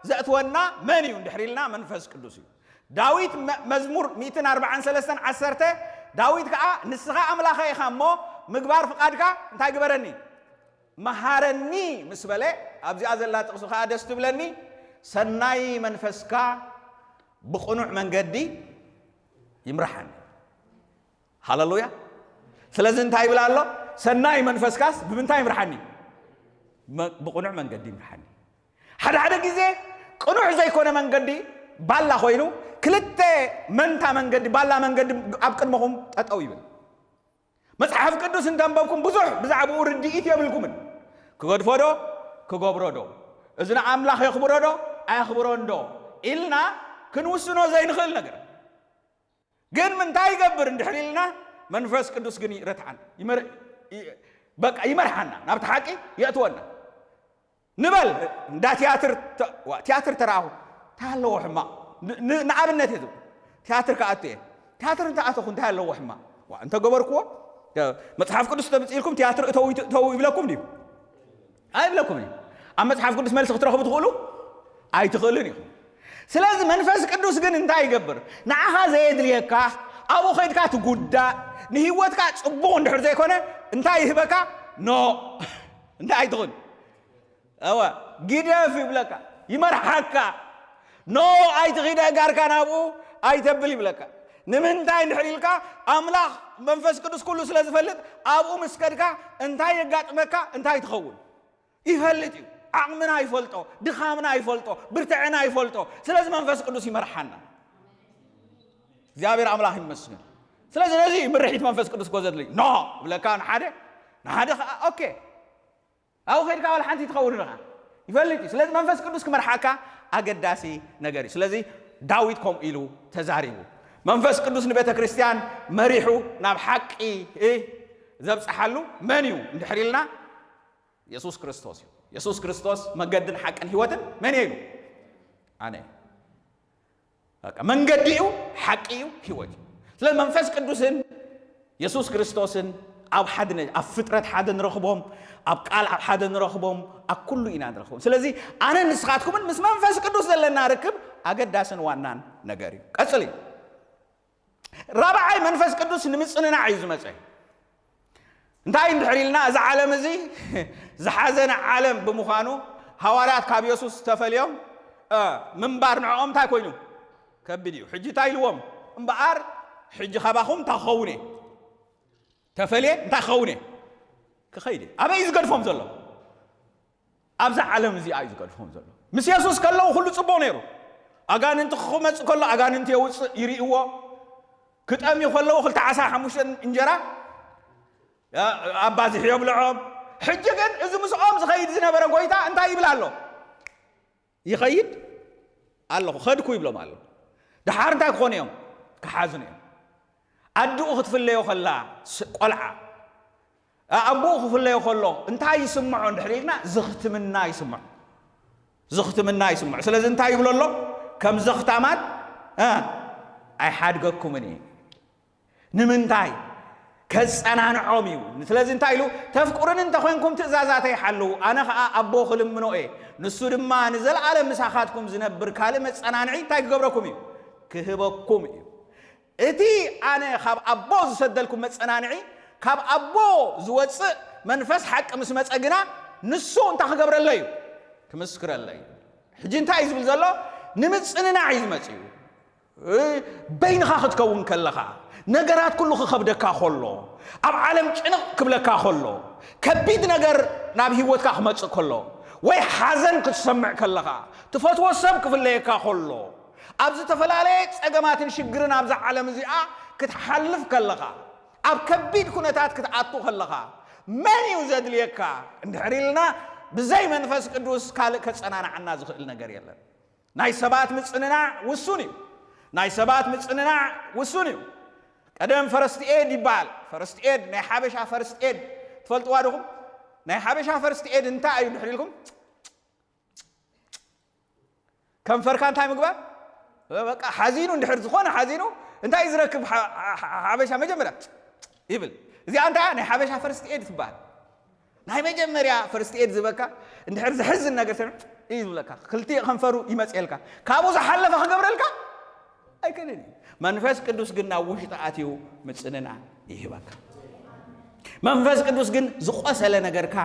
ዘእትወና መን እዩ እንድሕር ኢልና መንፈስ ቅዱስ እዩ። ዳዊት መ-፣ መዝሙር ሚእትን ኣርባዓን ሰለስተን ዓሰርተ፣ ዳዊት ከዓ ንስኻ ኣምላኸ ኢኻ እሞ ምግባር ፍቓድካ እንታይ ግበረኒ? መሃረኒ ምስ በለ፣ ኣብዚኣ ዘላ ጥቕሲ ከዓ ደስ ትብለኒ፣ ሰናይ መንፈስካ ብቕኑዕ መንገዲ ይምርሓኒ። ሃለሉያ። ስለዚ እንታይ ይብል ኣሎ? ሰናይ መንፈስካስ ብምንታይ ይምርሓኒ? መ-፣ ብቕኑዕ መንገዲ ይምርሓኒ። ሓደ ሓደ ግዜ ቅኑዕ ዘይኮነ መንገዲ ባላ ኮይኑ፣ ክልተ መንታ መንገዲ፣ ባላ መንገዲ ኣብ ቅድመኹም ጠጠው ይብል። መጽሓፍ ቅዱስ እንተንበብኩም ብዙሕ ብዛዕባኡ ርድኢት የብልኩምን። ክገድፎ ዶ? ክገብሮ ዶ? እዚ ንኣምላኽ የኽብሮ ዶ? ኣየኽብሮን ዶ? ኢልና ክንውስኖ ዘይንኽእል ነገር። ግን ምንታይ ይገብር እንድሕር ኢልና፣ መንፈስ ቅዱስ ግን ይረትዓና። ይመር-፣ ይ-፣ በቃ ይመርሓና፣ ናብቲ ሓቂ የእትወና። ንበል፣ እንዳ ትያትር ተ-፣ ዋ፣ ትያትር ተረኣኹ፣ እንታይ ኣለዎ ሕማቕ? ን-፣ ን-፣ ንኣብነት እየ ዝብል። ትያትር ክኣቱ እየ። ትያትር እንተኣተኹ እንታይ ኣለዎ ሕማቕ? ዋ፣ እንተገበርክዎ፣ ተ-፣ መጽሓፍ ቅዱስ ተምጽእ ኢልኩም ትያትር እተው ይት-፣ እተው ይብለኩም ድዩ? ኣይብለኩምን እዩ። ኣብ መጽሓፍ ቅዱስ መልሲ ክትረኽቡ ትኽእሉ? ኣይትኽእሉን ኢኹም። ስለዚ መንፈስ ቅዱስ ግን እንታይ ይገብር? ንዓኻ ዘየድልየካ፣ ኣብኡ ኸይድካ ትጉዳእ፣ ንህይወትካ ጽቡቕ እንድሕር ዘይኮነ እንታይ ይህበካ? ኖ። እንታይ ኣይትኹን? እወ፣ ግደፍ ይብለካ፣ ይመርሓካ። ኖ፣ ኣይትኺድ፣ ኣእጋርካ ናብኡ ኣይተብል ይብለካ። ንምንታይ እንድሕር ኢልካ፣ ኣምላኽ መንፈስ ቅዱስ ኩሉ ስለ ዝፈልጥ፣ ኣብኡ ምስ ከድካ እንታይ የጋጥመካ፣ እንታይ ትኸውን? ይፈልጥ እዩ። ዓቕምና ይፈልጦ፣ ድኻምና ይፈልጦ፣ ብርትዕና ይፈልጦ። ስለዚ መንፈስ ቅዱስ ይመርሓና። እግዚኣብሔር ኣምላኽ ይመስገን። ስለዚ ነዚ እዩ ምርሒት መንፈስ ቅዱስ እኮ ዘድልይ። ኖ ብለካ ንሓደ፣ ንሓደ ኸዓ ኦኬ። ኣብኡ ከይድካ ዋላ ሓንቲ ትኸውን ኢኻ። ይፈልጥ እዩ። ስለዚ መንፈስ ቅዱስ ክመርሓካ ኣገዳሲ ነገር እዩ። ስለዚ ዳዊት ከምኡ ኢሉ ተዛሪቡ። መንፈስ ቅዱስ ንቤተ ክርስቲያን መሪሑ ናብ ሓቂ፣ እ፣ ዘብጽሓሉ መን እዩ እንድሕር ኢልና፣ የሱስ ክርስቶስ እዩ። የሱስ ክርስቶስ መገድን ሓቅን ህይወትን መን እዩ ኢሉ? ኣነ። በቃ መንገዲ እዩ፣ ሓቂ እዩ፣ ህይወት እዩ። ስለ መንፈስ ቅዱስን የሱስ ክርስቶስን ኣብ ሓደ ነ-፣ ኣብ ፍጥረት ሓደ ንረኽቦም፣ ኣብ ቃል ኣብ ሓደ ንረኽቦም፣ ኣብ ኩሉ ኢና ንረኽቦም። ስለዚ ኣነ ንስኻትኩምን ምስ መንፈስ ቅዱስ ዘለና ርክብ ኣገዳስን ዋናን ነገር እዩ። ቀጽል እዩ። ራብዓይ መንፈስ ቅዱስ ንምጽንናዕ እዩ ዝመጸ። እንታይ እንድሕር ኢልና፣ እዚ ዓለም እዚ ዝሓዘነ ዓለም ብምዃኑ፣ ሃዋርያት ካብ የሱስ ተፈልዮም፣ እ፣ ምንባር ንዕኦም እንታይ ኮይኑ? ከቢድ እዩ። ሕጂ እንታይ ኢልዎም? እምበኣር ሕጂ ካባኹም እንታይ ክኸውን እየ? ተፈልየ እንታይ ክኸውን እየ? ክኸይድ እየ። ኣበይ እዩ ዝገድፎም ዘሎ? ኣብዛ ዓለም እዚኣ እዩ ዝገድፎም ዘሎ። ምስ የሱስ ከለዉ ኩሉ ጽቡቕ ነይሩ። ኣጋንንቲ ክመጽእ ከሎ ኣጋንንቲ የውጽእ፣ ይርእይዎ። ክጠምዩ ከለዉ ክልተ ዓሳ ሓሙሽተ እንጀራ፣ ያ፣ ኣባዚሑ የብልዖም። ሕጂ ግን እዚ ምስኦም ዝኸይድ ዝነበረ ጎይታ እንታይ ይብል ኣሎ? ይኸይድ ኣለኹ፣ ኸድኩ ይብሎም ኣሎ። ደሓር እንታይ ክኾኑ እዮም? ክሓዝኑ እዮም። ኣድኡ ክትፍለዮ ከላ ስ-፣ ቆልዓ፣ ኣ-፣ ኣቦኡ ክፍለዮ ከሎ እንታይ ይስምዖ እንድሕር ኢልና፣ ዝኽትምና ይስምዖ። ዝኽትምና ይስምዑ። ስለዚ እንታይ ይብሎ ኣሎ? ከም ዘኽታማት እ፣ ኣይሓድገኩምን እዩ። ንምንታይ? ከጸናንዖም እዩ። ስለዚ እንታይ ኢሉ? "ተፍቅሩኒ እንተኾይንኩም ትእዛዛተይ ሓልዉ፣ ኣነ ኸኣ ኣቦ ክልምኖ እየ፣ ንሱ ድማ ንዘለኣለም ምሳኻትኩም ዝነብር ካልእ መጸናንዒ እንታይ ክገብረኩም እዩ? ክህበኩም እዩ። እቲ ኣነ ካብ ኣቦ ዝሰደልኩም መጸናንዒ፣ ካብ ኣቦ ዝወጽእ መንፈስ ሓቂ ምስ መጸ ግና፣ ንሱ እንታይ ክገብረለይ እዩ? ክምስክረለይ እዩ።" ሕጂ እንታይ እዩ ዝብል ዘሎ? ንምጽንናዕ እዩ ዝመጽእ እዩ። እ፣ በይንኻ ክትከውን ከለኻ፣ ነገራት ኩሉ ክኸብደካ ከሎ፣ ኣብ ዓለም ጭንቕ ክብለካ ከሎ፣ ከቢድ ነገር ናብ ህይወትካ ክመጽእ ከሎ፣ ወይ ሓዘን ክትሰምዕ ከለኻ፣ ትፈትዎ ሰብ ክፍለየካ ከሎ፣ ኣብ ዝተፈላለየ ጸገማትን ሽግርን ኣብዛ ዓለም እዚኣ ክትሓልፍ ከለኻ፣ ኣብ ከቢድ ኩነታት ክትኣቱ ከለኻ፣ መን እዩ ዘድልየካ እንድሕር ኢልና፣ ብዘይ መንፈስ ቅዱስ ካልእ ከጸናንዓና ዝኽእል ነገር የለን። ናይ ሰባት ምጽንናዕ ውሱን እዩ። ናይ ሰባት ምጽንናዕ ውሱን እዩ። ቀደም ፈረስት ኤድ ይበሃል። ፈረስት ኤድ፣ ናይ ሓበሻ ፈረስት ኤድ ትፈልጥዋ ዲኹም? ናይ ሓበሻ ፈረስት ኤድ እንታይ እዩ እንድሕር ኢልኩም፣ ከንፈርካ እንታይ ምግባር? በቃ ሓዚኑ እንድሕር ዝኾነ ሓዚኑ እንታይ እዩ ዝረክብ? ሓ-፣ ሓ-፣ ሓበሻ መጀመርያ ይብል። እዚኣ እንታይ ናይ ሓበሻ ፈረስት ኤድ ትበሃል። ናይ መጀመርያ ፈረስት ኤድ ዝበካ እንድሕር ዝሕዝን ነገር ሰሚዑ እዩ ዝብለካ። ክልቲኡ ከንፈሩ ይመጽየልካ። ካብኡ ዝሓለፈ ክገብረልካ ኣይክእልን እዩ። መንፈስ ቅዱስ ግን ናብ ውሽጢ ኣትዩ ምጽንና ይህበካ። መንፈስ ቅዱስ ግን ዝቆሰለ ነገርካ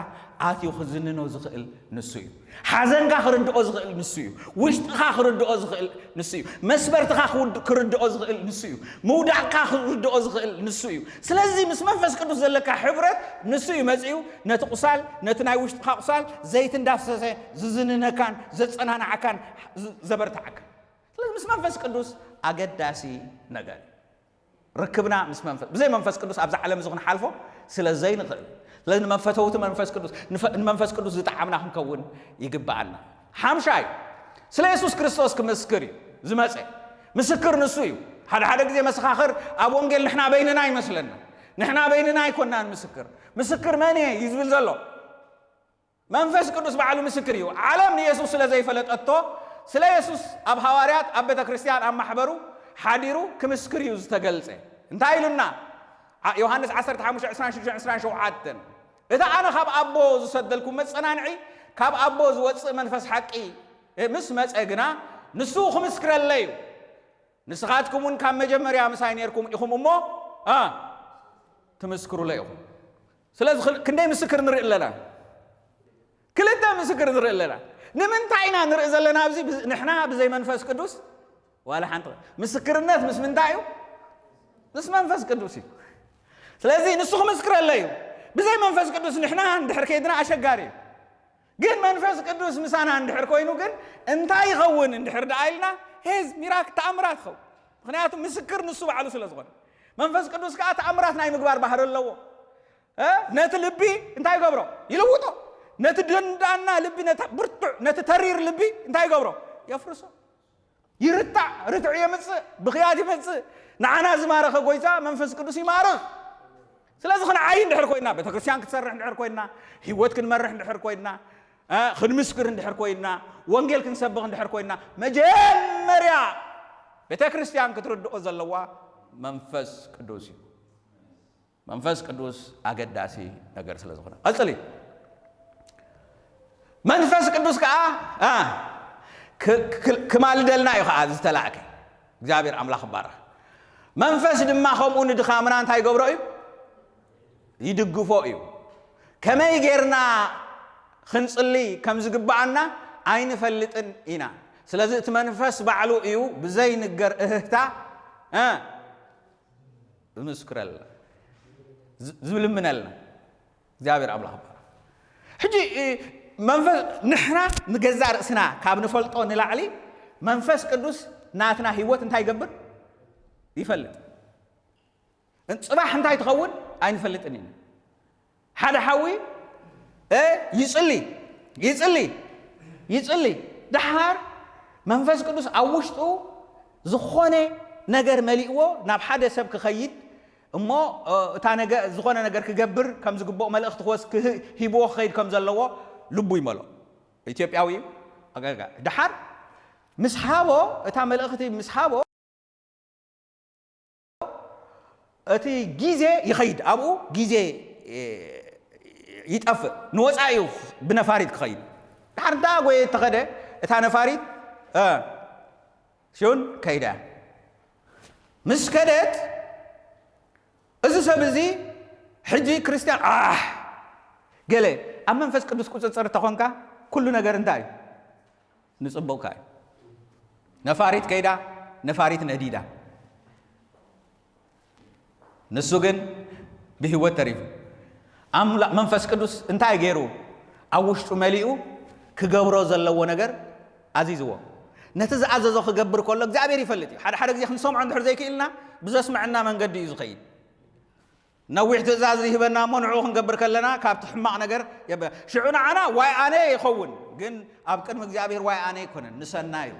ኣትዩ ክዝንኖ ዝኽእል ንሱ እዩ። ሓዘንካ ክርድኦ ዝኽእል ንሱ እዩ። ውሽጥኻ ክርድኦ ዝኽእል ንሱ እዩ። መስበርትኻ ክውድ-፣ ክርድኦ ዝኽእል ንሱ እዩ። ምውዳቕካ ክርድኦ ዝኽእል ንሱ እዩ። ስለዚ ምስ መንፈስ ቅዱስ ዘለካ ሕብረት ንሱ እዩ መጺኡ ነቲ ቁሳል፣ ነቲ ናይ ውሽጥኻ ቁሳል ዘይቲ እንዳፍሰሰ ዝዝንነካን ዘጸናንዓካን ዝ-፣ ዘበርትዓካን። ስለዚ ምስ መንፈስ ቅዱስ ኣገዳሲ ነገር እዩ። ርክብና ምስ መንፈስ፣ ብዘይ መንፈስ ቅዱስ ኣብዛ ዓለም እዚ ክንሓልፎ ስለ ዘይንኽእል፣ ስለዚ ንመፈተውቲ መንፈስ ቅዱስ፣ ንፈ-፣ ንመንፈስ ቅዱስ ዝጠዓምና ክንከውን ይግብኣና። ሓምሻይ፣ ስለ የሱስ ክርስቶስ ክምስክር እዩ ዝመጸ። ምስክር ንሱ እዩ። ሓደ ሓደ ግዜ መሰኻኽር ኣብ ወንጌል ንሕና በይንና ይመስለና። ንሕና በይንና ኣይኮናን ምስክር። ምስክር መን እየ እዩ ዝብል ዘሎ? መንፈስ ቅዱስ ባዕሉ ምስክር እዩ። ዓለም ንየሱስ ስለ ዘይፈለጠቶ፣ ስለ የሱስ ኣብ ሃዋርያት፣ ኣብ ቤተ ክርስቲያን፣ ኣብ ማሕበሩ ሓዲሩ ክምስክር እዩ ዝተገልጸ። እንታይ ኢሉና? ዓ-፣ ዮሃንስ ዓሰርተ ሓሙሽተ ዕስራን ሽዱሽተን ዕስራን ሸውዓተን፣ "እቲ ኣነ ካብ ኣቦ ዝሰደልኩም መጸናንዒ፣ ካብ ኣቦ ዝወጽእ መንፈስ ሓቂ፣ እ፣ ምስ መጸ ግና፣ ንሱ ክምስክረለይ እዩ። ንስኻትኩም እውን ካብ መጀመርያ ምሳይ ነርኩም ኢኹም እሞ፣ እ፣ ትምስክሩለይ ኢኹም።" ስለዚ ክል-፣ ክንደይ ምስክር ንርኢ ኣለና? ክልተ ምስክር ንርኢ ኣለና። ንምንታይ ኢና ንርኢ ዘለና ኣብዚ? ብዝ-፣ ንሕና ብዘይ መንፈስ ቅዱስ ዋላ ሓንቲ። ምስክርነት ምስ ምንታይ እዩ? ምስ መንፈስ ቅዱስ እዩ። ስለዚ ንሱ ክምስክረለይ እዩ። ብዘይ መንፈስ ቅዱስ ንሕና እንድሕር ከይድና ኣሸጋሪ እዩ። ግን መንፈስ ቅዱስ ምሳና እንድሕር ኮይኑ ግን እንታይ ይኸውን እንድሕር ደኣ ኢልና፣ ሄዝ ሚራክ ተኣምራት ይኸውን። ምኽንያቱ ምስክር ንሱ ባዕሉ ስለ ዝኾነ። መንፈስ ቅዱስ ከኣ ተኣምራት ናይ ምግባር ባህሪ ኣለዎ። እ? ነቲ ልቢ እንታይ ይገብሮ? ይልውጦ። ነቲ ደንዳና ልቢ፣ ነቲ ብርቱዕ፣ ነቲ ተሪር ልቢ እንታይ ይገብሮ? የፍርሶ። ይርታዕ፣ ርትዕ የምጽእ፣ ብኽያት ይመጽእ። ንዓና ዝማረኸ ጎይታ መንፈስ ቅዱስ ይማርኽ። ስለዚ ክንዓይ እንድሕር ኮይና፣ ቤተክርስትያን ክትሰርሕ እንድሕር ኮይና፣ ህይወት ክንመርሕ እንድሕር ኮይና፣ እ፣ ክንምስክር እንድሕር ኮይና፣ ወንጌል ክንሰብኽ እንድሕር ኮይና፣ መጀመርያ ቤተክርስትያን ክትርድኦ ዘለዋ መንፈስ ቅዱስ እዩ። መንፈስ ቅዱስ ኣገዳሲ ነገር ስለ ዝኾነ። ቀጽሊ። መንፈስ ቅዱስ ከኣ፣ እ፣ ክ-፣ ክ-፣ ክማልደልና እዩ ከኣ ዝተላእከ። እግዚኣብሔር ኣምላኽ ይባረኽ። መንፈስ ድማ ከምኡ ንድኻምና እንታይ ይገብሮ እዩ? ይድግፎ እዩ። ከመይ ጌርና ክንጽሊ ከም ዝግብኣና ኣይንፈልጥን ኢና። ስለዚ እቲ መንፈስ ባዕሉ እዩ ብዘይንገር እህህታ፣ እ፣ ዝምስክረልና፣ ዝ-፣ ዝልምነልና። እግዚኣብሔር ኣምላኽ ይባረኽ። ሕጂ፣ እ፣ መንፈስ፣ ንሕና ንገዛእ ርእስና ካብ ንፈልጦ ንላዕሊ መንፈስ ቅዱስ ናትና ህይወት እንታይ ይገብር? ይፈልጥ። ጽባሕ እንታይ ትኸውን? ኣይንፈልጥን ኢና። ሓደ ሓዊ፣ እ፣ ይጽሊ፣ ይጽሊ፣ ይጽሊ። ደሓር መንፈስ ቅዱስ ኣብ ውሽጡ ዝኾነ ነገር መሊእዎ ናብ ሓደ ሰብ ክኸይድ እሞ፣ እ፣ እታ ነገ-፣ ዝኾነ ነገር ክገብር ከም ዝግብኦ መልእኽቲ ክወስ-፣ ክህ-፣ ሂብዎ ክኸይድ ከም ዘለዎ ልቡ ይመሎ። ኢትዮጵያዊ እዩ፣ ኣጋጋ ድሓር ምስ ሃቦ፣ እታ መልእኽቲ ምስ ሃቦ፣ እቲ ግዜ ይኸይድ፣ ኣብኡ ግዜ ይጠፍእ፣ ንወፃኢ እዩ ብነፋሪት ክኸይድ። ድሓር እንዳ ጎየ ተኸደ እታ ነፋሪት ሽን ከይዳ። ምስ ከደት፣ እዚ ሰብ እዚ ሕጂ ክርስቲያን ኣሕ ገለ ኣብ መንፈስ ቅዱስ ቁፅፅር ተኾንካ፣ ኩሉ ነገር እንታይ እዩ? ንፅቡቕካ እዩ። ነፋሪት ከይዳ፣ ነፋሪት ነዲዳ፣ ንሱ ግን ብህይወት ተሪፉ። ኣምላ- መንፈስ ቅዱስ እንታይ ገይሩ? ኣብ ውሽጡ መሊኡ ክገብሮ ዘለዎ ነገር ኣዚዝዎ። ነቲ ዝኣዘዞ ክገብር ከሎ እግዚኣብሔር ይፈልጥ እዩ። ሓደ ሓደ ግዜ ክንሰምዖ እንድሕር ዘይክኢልና፣ ብዘስምዐና መንገዲ እዩ ዝኸይድ። ነዊሕ ትእዛዝ ይህበና እሞ፣ ንዕኡ ክንገብር ከለና ካብቲ ሕማቕ ነገር የበ- ሽዑ ንዓና ዋይ ኣነ ይኸውን፣ ግን ኣብ ቅድሚ እግዚኣብሔር ዋይ ኣነ ኣይኮነን፣ ንሰናይ እዩ።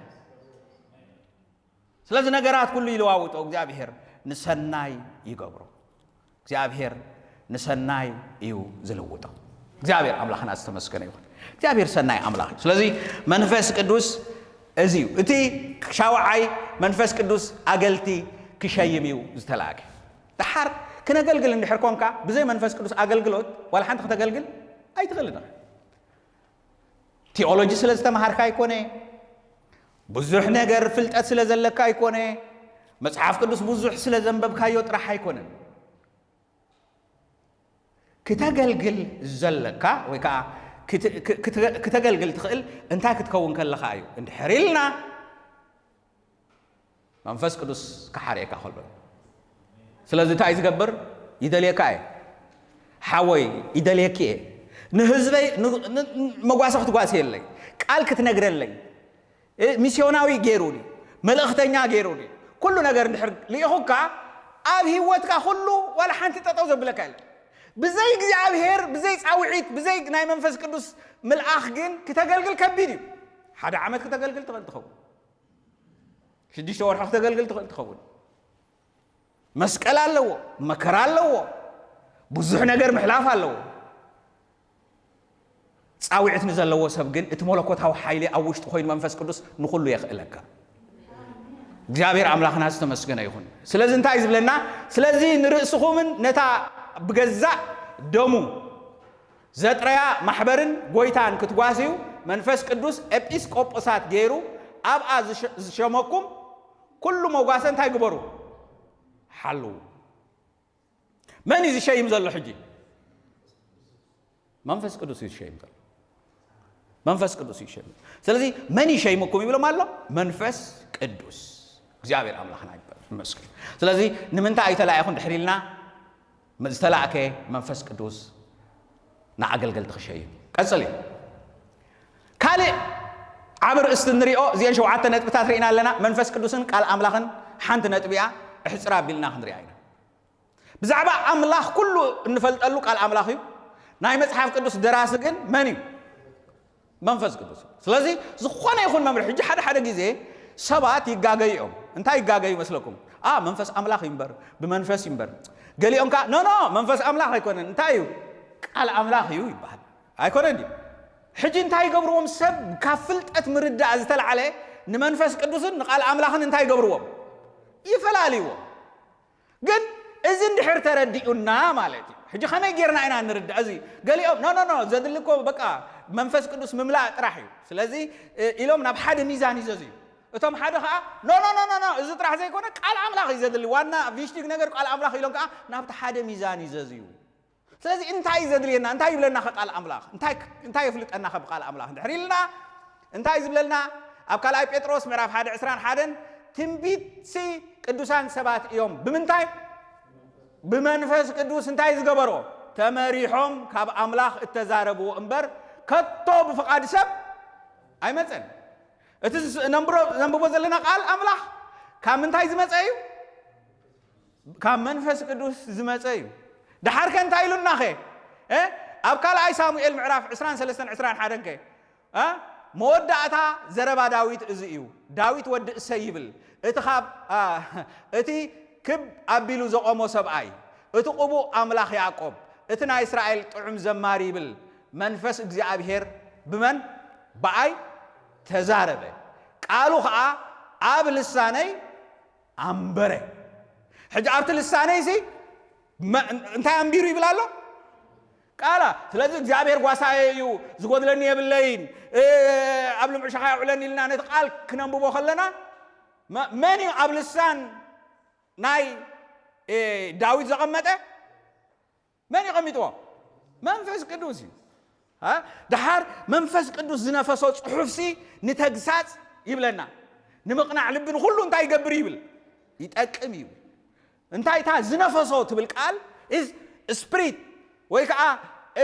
ስለዚ ነገራት ኩሉ ይለዋውጦ እግዚኣብሔር፣ ንሰናይ ይገብሮ። እግዚኣብሔር ንሰናይ እዩ ዝልውጦ። እግዚኣብሔር ኣምላኽና ዝተመስገነ ይኹን። እግዚኣብሔር ሰናይ ኣምላኽ እዩ። ስለዚ መንፈስ ቅዱስ እዚ እዩ። እቲ ሻውዓይ መንፈስ ቅዱስ ኣገልቲ ክሸይም እዩ ዝተላእከ። ደሓር ክነገልግል እንድሕር ኮንካ፣ ብዘይ መንፈስ ቅዱስ ኣገልግሎት ዋላ ሓንቲ ክተገልግል ኣይትኽእልን ኢኻ። ቲኦሎጂ ስለ ዝተምሃርካ ኣይኮነ፣ ብዙሕ ነገር ፍልጠት ስለ ዘለካ ኣይኮነ፣ መጽሓፍ ቅዱስ ብዙሕ ስለ ዘንበብካዮ ጥራሕ ኣይኮነን። ክተገልግል ዘለካ ወይ ከዓ ክት- ክት- ክት- ክተገልግል ትኽእል እንታይ ክትከውን ከለኻ እዩ እንድሕር ኢልና፣ መንፈስ ቅዱስ ክሓርየካ ከሎ እዩ። ስለዚ እንታይ ዝገብር? ይደልየካ እየ ሓወይ፣ ይደልየኪ እየ። ንህዝበይ ን- ን- መጓሰ ክትጓስየለይ፣ ቃል ክትነግረለይ፣ እ፣ ሚስዮናዊ ገይሩኒ፣ መልእኽተኛ ገይሩኒ፣ ኩሉ ነገር እንድሕር ልኢኹካ፣ ኣብ ህይወትካ ኩሉ ዋላ ሓንቲ ጠጠው ዘብለካ የለን። ብዘይ እግዚኣብሔር፣ ብዘይ ጻውዒት፣ ብዘይ ናይ መንፈስ ቅዱስ ምልኣኽ ግን ክተገልግል ከቢድ እዩ። ሓደ ዓመት ክተገልግል ትኽእል ትኸውን፣ ሽዱሽተ ወርሒ ክተገልግል ትኽእል ትኸውን። መስቀል ኣለዎ፣ መከራ ኣለዎ፣ ብዙሕ ነገር ምሕላፍ ኣለዎ። ጻውዒት ንዘለዎ ሰብ ግን እቲ መለኮታዊ ሓይሊ ኣብ ውሽጢ ኮይኑ መንፈስ ቅዱስ ንኹሉ የኽእለካ። እግዚኣብሔር ኣምላኽና ዝተመስገነ ይኹን። ስለዚ እንታይ እዩ ዝብለና? ስለዚ ንርእስኹምን ነታ ብገዛእ ደሙ ዘጥረያ ማሕበርን ጎይታን ክትጓስዩ መንፈስ ቅዱስ ኤጲስቆጶሳት ገይሩ ኣብኣ ዝሸ- ዝሸመኩም ኩሉ መጓሰ እንታይ ግበሩ? ሓልዉ። መን እዩ ዝሸይም ዘሎ ሕጂ? መንፈስ ቅዱስ እዩ ዝሸይም ዘሎ። መንፈስ ቅዱስ እዩ ዝሸይም። ስለዚ መን ይሸይምኩም ይብሎም ኣሎ? መንፈስ ቅዱስ። እግዚኣብሔር ኣምላኽና ይመስገን። ስለዚ ንምንታይ እዩ ተላኢኹ እንድሕር ኢልና፣ ዝተላእከ መንፈስ ቅዱስ ንኣገልገልቲ ክሸይም እዩ። ቀጽል እዩ። ካልእ ዓቢ ርእስቲ እንሪኦ፣ እዚአን ሸውዓተ ነጥብታት ርኢና ኣለና። መንፈስ ቅዱስን ቃል ኣምላኽን ሓንቲ ነጥቢ እያ። እሕጽር ኣቢልና ክንሪኣ ኢና። ብዛዕባ ኣምላኽ ኩሉ እንፈልጠሉ ቃል ኣምላኽ እዩ። ናይ መጽሓፍ ቅዱስ ደራሲ ግን መን እዩ? መንፈስ ቅዱስ እዩ። ስለዚ ዝኾነ ይኹን መምርሒ፣ ሕጂ ሓደ ሓደ ግዜ ሰባት ይጋገዩ እዮም። እንታይ ይጋገዩ መስለኩም? ኣ መንፈስ ኣምላኽ እዩ እምበር፣ ብመንፈስ እዩ እምበር። ገሊኦም ከኣ ኖ ኖ መንፈስ ኣምላኽ ኣይኮነን፣ እንታይ እዩ? ቃል ኣምላኽ እዩ ይበሃል። ኣይኮነን ድዩ? ሕጂ እንታይ ይገብርዎም? ሰብ ካብ ፍልጠት ምርዳእ ዝተላዕለ ንመንፈስ ቅዱስን ንቃል ኣምላኽን እንታይ ይገብርዎም? ይፈላልይዎም። ግን እዚ እንድሕር ተረዲኡና ማለት እዩ። ሕጂ ከመይ ጌርና ኢና ንርዳእ? እዚ ገሊኦም ኖ ኖ ኖ ዘድሊ እኮ በቃ መንፈስ ቅዱስ ምምላእ ጥራሕ እዩ። ስለዚ እ፣ ኢሎም ናብ ሓደ ሚዛን ይዘዝዩ። እቶም ሓደ ከዓ ኖ ኖ ኖ ኖ ኖ እዚ ጥራሕ ዘይኮነ ቃል ኣምላኽ እዩ ዘድሊ፣ ዋና ቪሽቲግ ነገር ቃል ኣምላኽ ኢሎም ከዓ ናብቲ ሓደ ሚዛን ይዘዝዩ። ስለዚ እንታይ እዩ ዘድልየና? እንታይ ይብለና ከ ቃል ኣምላኽ? እንታይ እንታይ የፍልጠና ከ ብቃል ኣምላኽ? እንድሕር ኢልና እንታይ እዩ ዝብለልና? ኣብ ካልኣይ ጴጥሮስ ምዕራፍ ሓደ ዕስራን ሓደን ትንቢትሲ ቅዱሳን ሰባት እዮም። ብምንታይ? ብመንፈስ ቅዱስ እንታይ ዝገበሮ? ተመሪሖም ካብ ኣምላኽ እተዛረብዎ እምበር ከቶ ብፍቓድ ሰብ ኣይመጸን። እቲ ዝስ- ነንብሮ- ነንብቦ ዘለና ቃል ኣምላኽ ካብ ምንታይ ዝመጸ እዩ? ካብ መንፈስ ቅዱስ ዝመጸ እዩ። ደሓር ከ እንታይ ኢሉና ከ? እ? ኣብ ካልኣይ ሳሙኤል ምዕራፍ ዕስራን ሰለስተን ዕስራን ሓደን ከ? እ? መወዳእታ ዘረባ ዳዊት እዚ እዩ። ዳዊት ወዲ እሰይ ይብል። እቲ ካብ፣ ኣ፣ እቲ ክብ ኣቢሉ ዘቆሞ ሰብኣይ፣ እቲ ቅቡእ ኣምላኽ ያዕቆብ፣ እቲ ናይ እስራኤል ጥዑም ዘማሪ ይብል። መንፈስ እግዚኣብሔር ብመን? ብኣይ ተዛረበ፣ ቃሉ ኸዓ ኣብ ልሳነይ ኣንበረ። ሕጂ ኣብቲ ልሳነይ ሲ እንታይ ኣንቢሩ ይብል ኣሎ? ቃላ። ስለዚ እግዚኣብሔር ጓሳየ እዩ፣ ዝጎድለኒ የብለይን፣ ኣብ ልምዑ ሸኻ የውዕለኒ ኢልና ነቲ ቃል ክነንብቦ ከለና መን እዩ ኣብ ልሳን ናይ ዳዊት ዘቐመጠ? መን ይቐሚጥዎ? መንፈስ ቅዱስ እዩ። ደሓር መንፈስ ቅዱስ ዝነፈሶ ጽሑፍሲ ንተግሳጽ ይብለና፣ ንምቕናዕ ልቢ ንኹሉ እንታይ ይገብር ይብል? ይጠቅም እዩ። እንታይ እታ ዝነፈሶ ትብል ቃል is spirit፣ ወይ ከዓ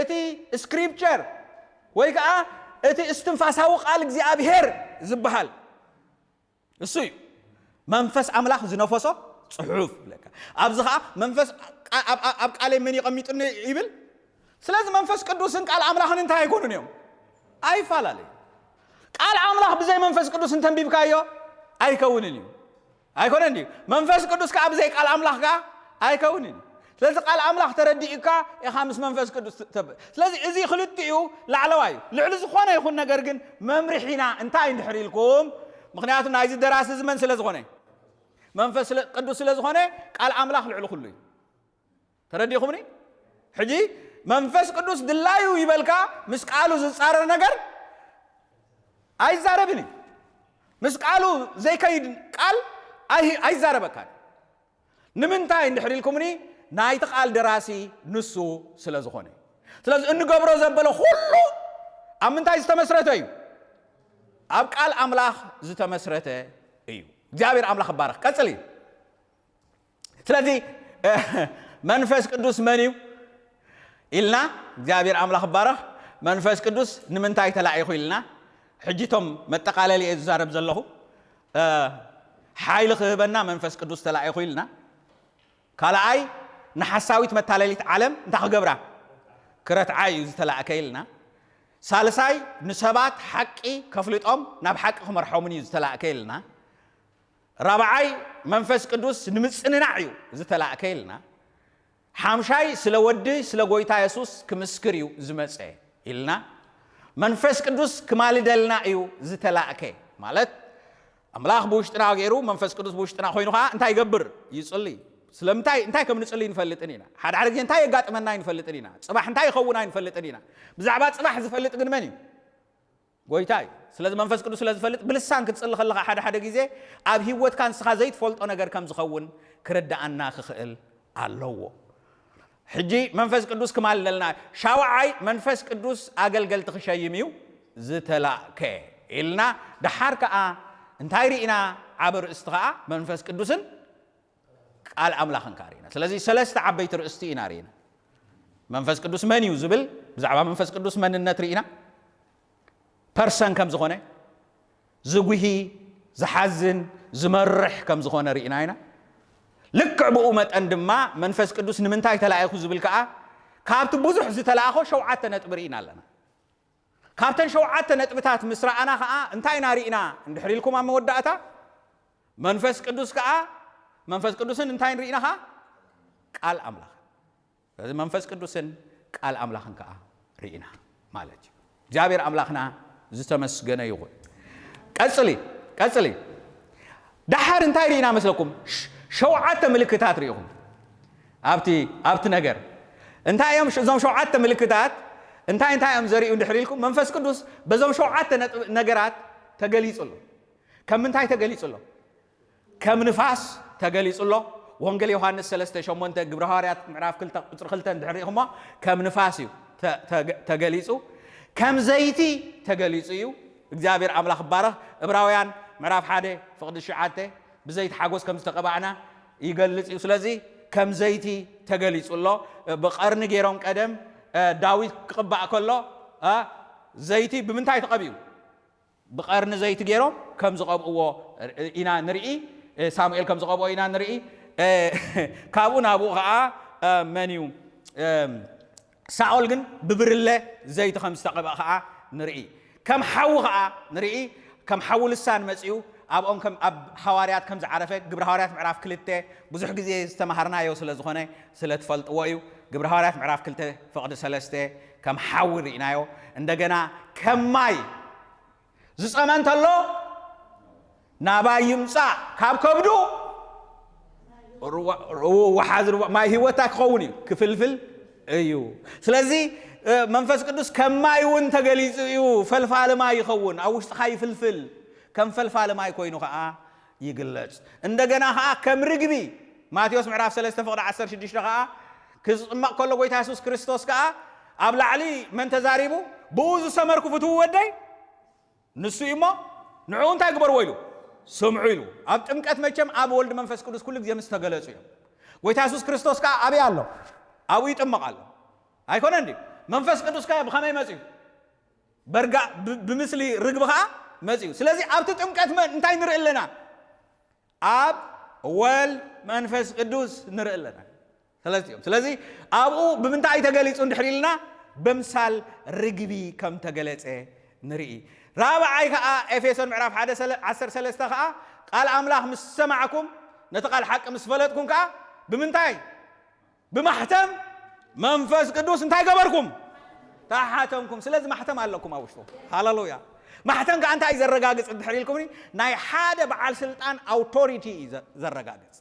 እቲ scripture፣ ወይ ከዓ እቲ እስትንፋሳዊ ቃል እግዚኣብሔር ዝበሃል እሱ እዩ። መንፈስ ኣምላኽ ዝነፈሶ ጽሑፍ ይብለካ። ኣብዚ ኸዓ መንፈስ ኣብ ቃለይ መን ይቐሚጡኒ ይብል። ስለዚ መንፈስ ቅዱስን ቃል ኣምላኽን እንታይ ኣይኮኑን እዮም? ኣይፈላለዩ። ቃል ኣምላኽ ብዘይ መንፈስ ቅዱስ እንተንቢብካዮ ኣይከውንን እዩ። ኣይኮነን ድዩ? መንፈስ ቅዱስ ከዓ ብዘይ ቃል ኣምላኽ ከዓ ኣይከውንን እዩ። ስለዚ ቃል ኣምላኽ ተረዲእካ ኢኻ ምስ መንፈስ ቅዱስ ተብ ስለዚ እዚ ክልቲኡ ላዕለዋይ እዩ። ልዕሊ ዝኾነ ይኹን ነገር ግን መምርሒና እንታይ እንድሕር ኢልኩም፣ ምኽንያቱ ናይዚ ደራሲ እዚ መን ስለ ዝኾነ? መንፈስ ቅዱስ ስለ ዝኾነ ቃል ኣምላኽ ልዕሊ ኩሉ እዩ። ተረዲኹምኒ? ሕጂ መንፈስ ቅዱስ ድላዩ ይበልካ፣ ምስ ቃሉ ዝጻረር ነገር ኣይዛረብን እዩ። ምስ ቃሉ ዘይከይድ ቃል ኣይዛረበካን። ንምንታይ እንድሕር ኢልኩምኒ፣ ናይቲ ቃል ደራሲ ንሱ ስለ ዝኾነ። ስለዚ እንገብሮ ዘበለ ኩሉ ኣብ ምንታይ ዝተመስረተ እዩ? ኣብ ቃል ኣምላኽ ዝተመስረተ እዩ። እግዚኣብሔር ኣምላኽ ይባረኽ። ቀጽሊ። ስለዚ መንፈስ ቅዱስ መን እዩ ኢልና፣ እግዚኣብሔር ኣምላኽ ይባረኽ። መንፈስ ቅዱስ ንምንታይ ተላኢኹ ኢልና፣ ሕጂ እቶም መጠቓለሊ እየ ዝዛረብ ዘለኹ። ሓይሊ ክህበና መንፈስ ቅዱስ ተላኢኹ ኢልና። ካልኣይ፣ ንሓሳዊት መታለሊት ዓለም እንታይ ክገብራ? ክረትዓ እዩ ዝተላእከ ኢልና። ሳልሳይ፣ ንሰባት ሓቂ ከፍልጦም ናብ ሓቂ ክመርሖምን እዩ ዝተላእከ ኢልና። ራብዓይ፣ መንፈስ ቅዱስ ንምጽንናዕ እዩ ዝተላእከ ኢልና። ሓምሻይ፣ ስለ ወዲ ስለ ጎይታ የሱስ ክምስክር እዩ ዝመጸ ኢልና። መንፈስ ቅዱስ ክማልደልና እዩ ዝተላእከ። ማለት ኣምላኽ ብውሽጥና ገይሩ መንፈስ ቅዱስ ብውሽጥና ኮይኑ ከዓ እንታይ ይገብር? ይጽሊ። ስለምንታይ እንታይ ከም ንጽሊ ንፈልጥን ኢና። ሓደ ሓደ ግዜ እንታይ የጋጥመና ይንፈልጥን ኢና። ጽባሕ እንታይ ይኸውን ኣይንፈልጥን ኢና። ብዛዕባ ጽባሕ ዝፈልጥ ግን መን እዩ? ጎይታ እዩ። ስለዚ መንፈስ ቅዱስ ስለ ዝፈልጥ ብልሳን ክትጽሊ ከለኻ ሓደ ሓደ ግዜ ኣብ ህይወትካ ንስኻ ዘይትፈልጦ ነገር ከም ዝኸውን ክርድኣና ክኽእል ኣለዎ። ሕጂ መንፈስ ቅዱስ ክማልደልና። ሻውዓይ፣ መንፈስ ቅዱስ ኣገልገልቲ ክሸይም እዩ ዝተላእከ ኢልና። ደሓር ከኣ እንታይ ርኢና? ዓቢ ርእስቲ ከኣ መንፈስ ቅዱስን ቃል ኣምላኽን ከኣ ርኢና። ስለዚ ሰለስተ ዓበይቲ ርእስቲ ኢና ርኢና። መንፈስ ቅዱስ መን እዩ ዝብል፣ ብዛዕባ መንፈስ ቅዱስ መንነት ርኢና። ፐርሰን ከም ዝኾነ፣ ዝጉሂ፣ ዝሓዝን፣ ዝመርሕ ከም ዝኾነ ርኢና ኢና። ልክዕ ብኡ መጠን ድማ መንፈስ ቅዱስ ንምንታይ ተላኢኹ ዝብል ከኣ ካብቲ ብዙሕ ዝተላእኾ ሸውዓተ ነጥቢ ርኢና ኣለና። ካብተን ሸውዓተ ነጥብታት ምስ ረኣና ከኣ እንታይ ኢና ርኢና እንድሕር ኢልኩም ኣብ መወዳእታ መንፈስ ቅዱስ ከኣ መንፈስ ቅዱስን እንታይ ርኢና ከኣ ቃል ኣምላኽ። ስለዚ መንፈስ ቅዱስን ቃል ኣምላኽን ከኣ ርኢና ማለት እዩ። እግዚኣብሔር ኣምላኽና ዝተመስገነ ይኹን። ቀጽሊ፣ ቀጽሊ። ደሓር እንታይ ርኢና መስለኩም? ሽ- ሸውዓተ ምልክታት ርኢኹም ኣብቲ ኣብቲ ነገር። እንታይ እዮም ሽ- እዞም ሸውዓተ ምልክታት? እንታይ እንታይ እዮም ዘርእዩ እንድሕር ኢልኩም መንፈስ ቅዱስ በዞም ሸውዓተ ነጥብ- ነገራት ተገሊጹ ኣሎ። ከም ምንታይ ተገሊጹ ኣሎ? ከም ንፋስ ተገሊጹ ኣሎ። ወንጌል ዮሃንስ ሰለስተ ሸሞንተ፣ ግብረ ሃዋርያት ምዕራፍ ክልተ ቁጽሪ ክልተ እንድሕር ርኢኹሞ ከም ንፋስ እዩ ተ- ተገ- ተገሊጹ። ከም ዘይቲ ተገሊጹ እዩ። እግዚኣብሔር ኣምላኽ ይባረኽ። ዕብራውያን ምዕራፍ ሓደ ፍቕዲ ትሽዓተ ብዘይቲ ሓጎስ ከም ዝተቐባእና ይገልጽ እዩ። ስለዚ ከም ዘይቲ ተገሊጹ ኣሎ። ብቐርኒ ገይሮም ቀደም ዳዊት ክቕባእ ከሎ ዘይቲ ብምንታይ ተቐቢኡ? ብቐርኒ ዘይቲ ገይሮም ከም ዝቐብእዎ ኢና ንርኢ። ሳሙኤል ከም ዝቐብኦ ኢና ንርኢ። ካብኡ ናብኡ ኸዓ መን እዩ? ሳኦል ግን ብብርለ ዘይቲ ከም ዝተቐብአ ኸዓ ንርኢ። ከም ሓዊ ኸዓ ንርኢ። ከም ሓዊ ልሳን መጺኡ ኣብኦም ከም ኣብ ሃዋርያት ከም ዝዓረፈ ግብረ ሃዋርያት ምዕራፍ ክልተ ብዙሕ ግዜ ዝተማሃርናዮ ስለ ዝኾነ ስለ ትፈልጥዎ እዩ። ግብረ ሃዋርያት ምዕራፍ ክልተ ፍቕዲ ሰለስተ ከም ሓዊ ርኢናዮ። እንደገና ከም ማይ ዝጸመ እንተሎ ናባይ ይምጻእ፣ ካብ ከብዱ ርዋ- ርው- ወሓዚ ርዋ- ማይ ህይወት እንታይ ክኸውን እዩ? ክፍልፍል እዩ። ስለዚ እ፣ መንፈስ ቅዱስ ከም ማይ እውን ተገሊጹ እዩ። ፈልፋሊ ማይ ይኸውን፣ ኣብ ውሽጥኻ ይፍልፍል። ከም ፈልፋሊ ማይ ኮይኑ ኸዓ ይግለጽ። እንደገና ኸዓ ከም ርግቢ፣ ማቴዎስ ምዕራፍ ሰለስተ ፍቕዲ ዓሰርተ ሽዱሽተ ኸዓ ክዝጥመቕ ከሎ ጎይታ የሱስ ክርስቶስ ከኣ ኣብ ላዕሊ መን ተዛሪቡ? ብኡ ዝሰመርኩ ፍትዉ ወደይ ንሱ እዩ እሞ ንዕኡ እንታይ ግበርዎ ኢሉ? ስምዑ ኢሉ። ኣብ ጥምቀት መቸም ኣብ ወልድ መንፈስ ቅዱስ ኩሉ ግዜ ምስ ተገለጹ እዮም። ጎይታ የሱስ ክርስቶስ ከኣ ኣበይ ኣሎ? ኣብኡ ይጥመቕ ኣሎ። ኣይኮነን ድዩ? መንፈስ ቅዱስ ከ ብኸመይ መጽዩ? በርጋ ብ- ብምስሊ ርግቢ ከኣ መጽዩ። ስለዚ ኣብቲ ጥምቀት መን እንታይ ንርኢ ኣለና? ኣብ ወልድ መንፈስ ቅዱስ ንርኢ ኣለና። ሰለስቲኦም። ስለዚ ኣብኡ ብምንታይ ተገሊጹ እንድሕር ኢልና ብምሳል ርግቢ ከም ተገለጸ ንርኢ። ራብዓይ ከኣ ኤፌሶን ምዕራፍ ሓደ ሰለ- ዓሰርተ ሰለስተ ከኣ ቃል ኣምላኽ ምስ ሰማዕኩም ነቲ ቃል ሓቂ ምስ ፈለጥኩም ከኣ ብምንታይ ብማሕተም መንፈስ ቅዱስ እንታይ ገበርኩም? ተሓተምኩም። ስለዚ ማሕተም ኣለኩም ኣብ ውሽጡ። ሃሌሉያ። ማሕተም ከኣ እንታይ እዩ ዘረጋግጽ እንድሕር ኢልኩምኒ ናይ ሓደ በዓል ስልጣን ኣውቶሪቲ እዩ ዘ- ዘረጋግጽ።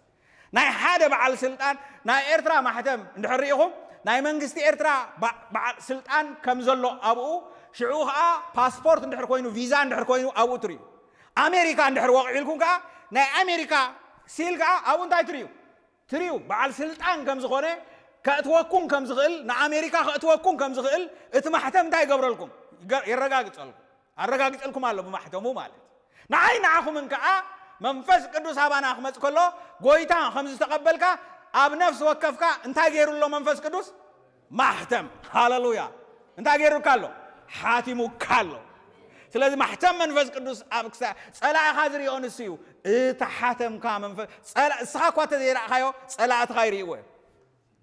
ናይ ሓደ በዓል ስልጣን ናይ ኤርትራ ማሕተም እንድሕር ርኢኹም ናይ መንግስቲ ኤርትራ በ- በዓል ስልጣን ከም ዘሎ ኣብኡ ሽዑ ከኣ ፓስፖርት እንድሕር ኮይኑ ቪዛ እንድሕር ኮይኑ ኣብኡ ትርእዩ። ኣሜሪካ እንድሕር ወቒዕልኩም ከኣ ናይ ኣሜሪካ ሲል ከኣ ኣብኡ እንታይ ትርእዩ? ትርእዩ በዓል ስልጣን ከም ዝኾነ ከእትወኩም ከም ዝኽእል ንኣሜሪካ ከእትወኩም ከም ዝኽእል እቲ ማሕተም እንታይ ይገብረልኩም? ይገ- የረጋግጸልኩም። ኣረጋግጸልኩም ኣሎ ብማሕተሙ ማለት። ንዓይ ንዓኹምን ከኣ መንፈስ ቅዱስ ኣባና ክመጽእ ከሎ ጎይታ ከም ዝተቐበልካ ኣብ ነፍሲ ወከፍካ እንታይ ገይሩ ኣሎ መንፈስ ቅዱስ? ማሕተም። ሃሌሉያ። እንታይ ገይሩካ ኣሎ? ሓቲሙካ ኣሎ። ስለዚ ማሕተም መንፈስ ቅዱስ ኣብ ክሳ ጸላእኻ ዝሪኦ ንሱ እዩ። እታ ሓተምካ መንፈስ ጸላ እስኻ እኳ ተዘይረእኻዮ ጸላእትኻ ይርእይዎ እዮም።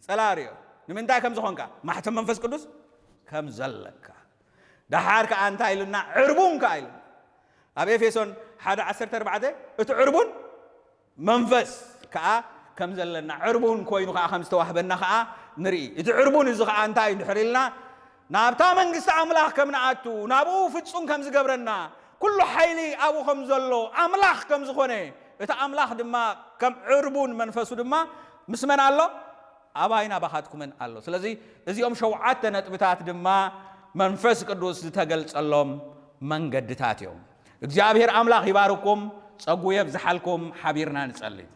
ጸላእ ሪኦ ንምንታይ ከም ዝኾንካ ማሕተም መንፈስ ቅዱስ ከም ዘለካ። ደሓር ከኣ እንታይ ኢሉና? ዕርቡን ከኣ ኢሉና ኣብ ኤፌሶን ሓደ ዓሰርተ ኣርባዕተ እቲ ዕርቡን መንፈስ ከኣ ከም ዘለና ዕርቡን ኮይኑ ከኣ ከም ዝተዋህበና ከኣ ንርኢ። እቲ ዕርቡን እዚ ከኣ እንታይ እዩ እንድሕር ኢልና ናብታ መንግስቲ ኣምላኽ ከም ንኣቱ ናብኡ ፍጹም ከም ዝገብረና ኩሉ ሓይሊ ኣብኡ ከም ዘሎ ኣምላኽ ከም ዝኾነ እቲ ኣምላኽ ድማ ከም ዕርቡን መንፈሱ ድማ ምስ መን ኣሎ? ኣባይን ኣባኻትኩምን ኣሎ። ስለዚ እዚኦም ሸውዓተ ነጥብታት ድማ መንፈስ ቅዱስ ዝተገልጸሎም መንገድታት እዮም። እግዚኣብሔር ኣምላኽ ይባርኩም፣ ጸጉ የብዝሓልኩም። ሓቢርና ንጸልይ።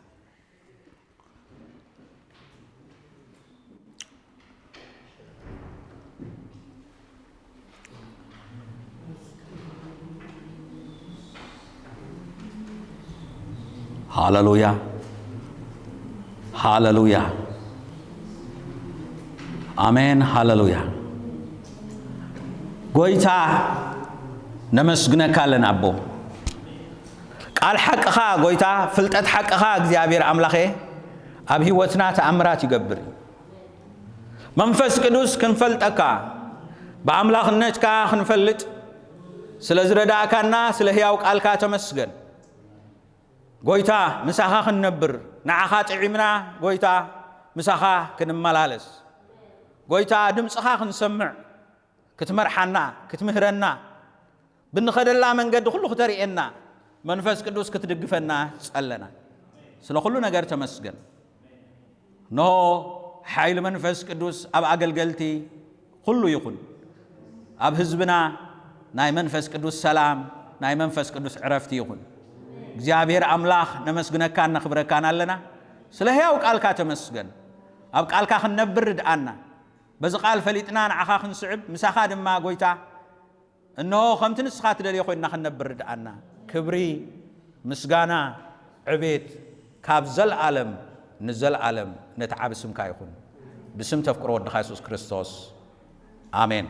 ሃለሉያ፣ ሃለሉያ፣ ኣሜን፣ ሃለሉያ። ጎይታ ነመስግነካ ኣለና ኣቦ። ቃል ሓቅኻ ጎይታ፣ ፍልጠት ሓቅኻ እግዚኣብሔር ኣምላኸ ኣብ ህይወትና ተኣምራት ይገብር እዩ። መንፈስ ቅዱስ ክንፈልጠካ፣ ብኣምላኽነትካ ክንፈልጥ ስለ ዝረዳእካና ስለ ህያው ቃልካ ተመስገን። ጎይታ ምሳኻ ክንነብር፣ ንዓኻ ጥዒምና ጎይታ ምሳኻ ክንመላለስ፣ ጎይታ ድምፅኻ ክንሰምዕ ክትመርሓና ክትምህረና ብንኸደላ መንገዲ ኩሉ ክተርእየና መንፈስ ቅዱስ ክትድግፈና ጸለና። ስለ ኩሉ ነገር ተመስገን። እንሆ ሓይሊ መንፈስ ቅዱስ ኣብ ኣገልገልቲ ኩሉ ይኹን። ኣብ ህዝብና ናይ መንፈስ ቅዱስ ሰላም፣ ናይ መንፈስ ቅዱስ ዕረፍቲ ይኹን። እግዚኣብሔር ኣምላኽ ነመስግነካን ነኽብረካን ኣለና። ስለ ህያው ቃልካ ተመስገን። ኣብ ቃልካ ክንነብር ርድኣና። በዚ ቃል ፈሊጥና ንዓኻ ክንስዕብ ምሳኻ ድማ ጎይታ እንሆ ከምቲ ንስኻ ትደልዮ ኮይንና ክንነብር ርድኣና። ክብሪ፣ ምስጋና፣ ዕቤት ካብ ዘለኣለም ንዘለኣለም ነቲ ዓቢ ስምካ ይኹን። ብስም ተፍቅሮ ወድኻ የሱስ ክርስቶስ ኣሜን።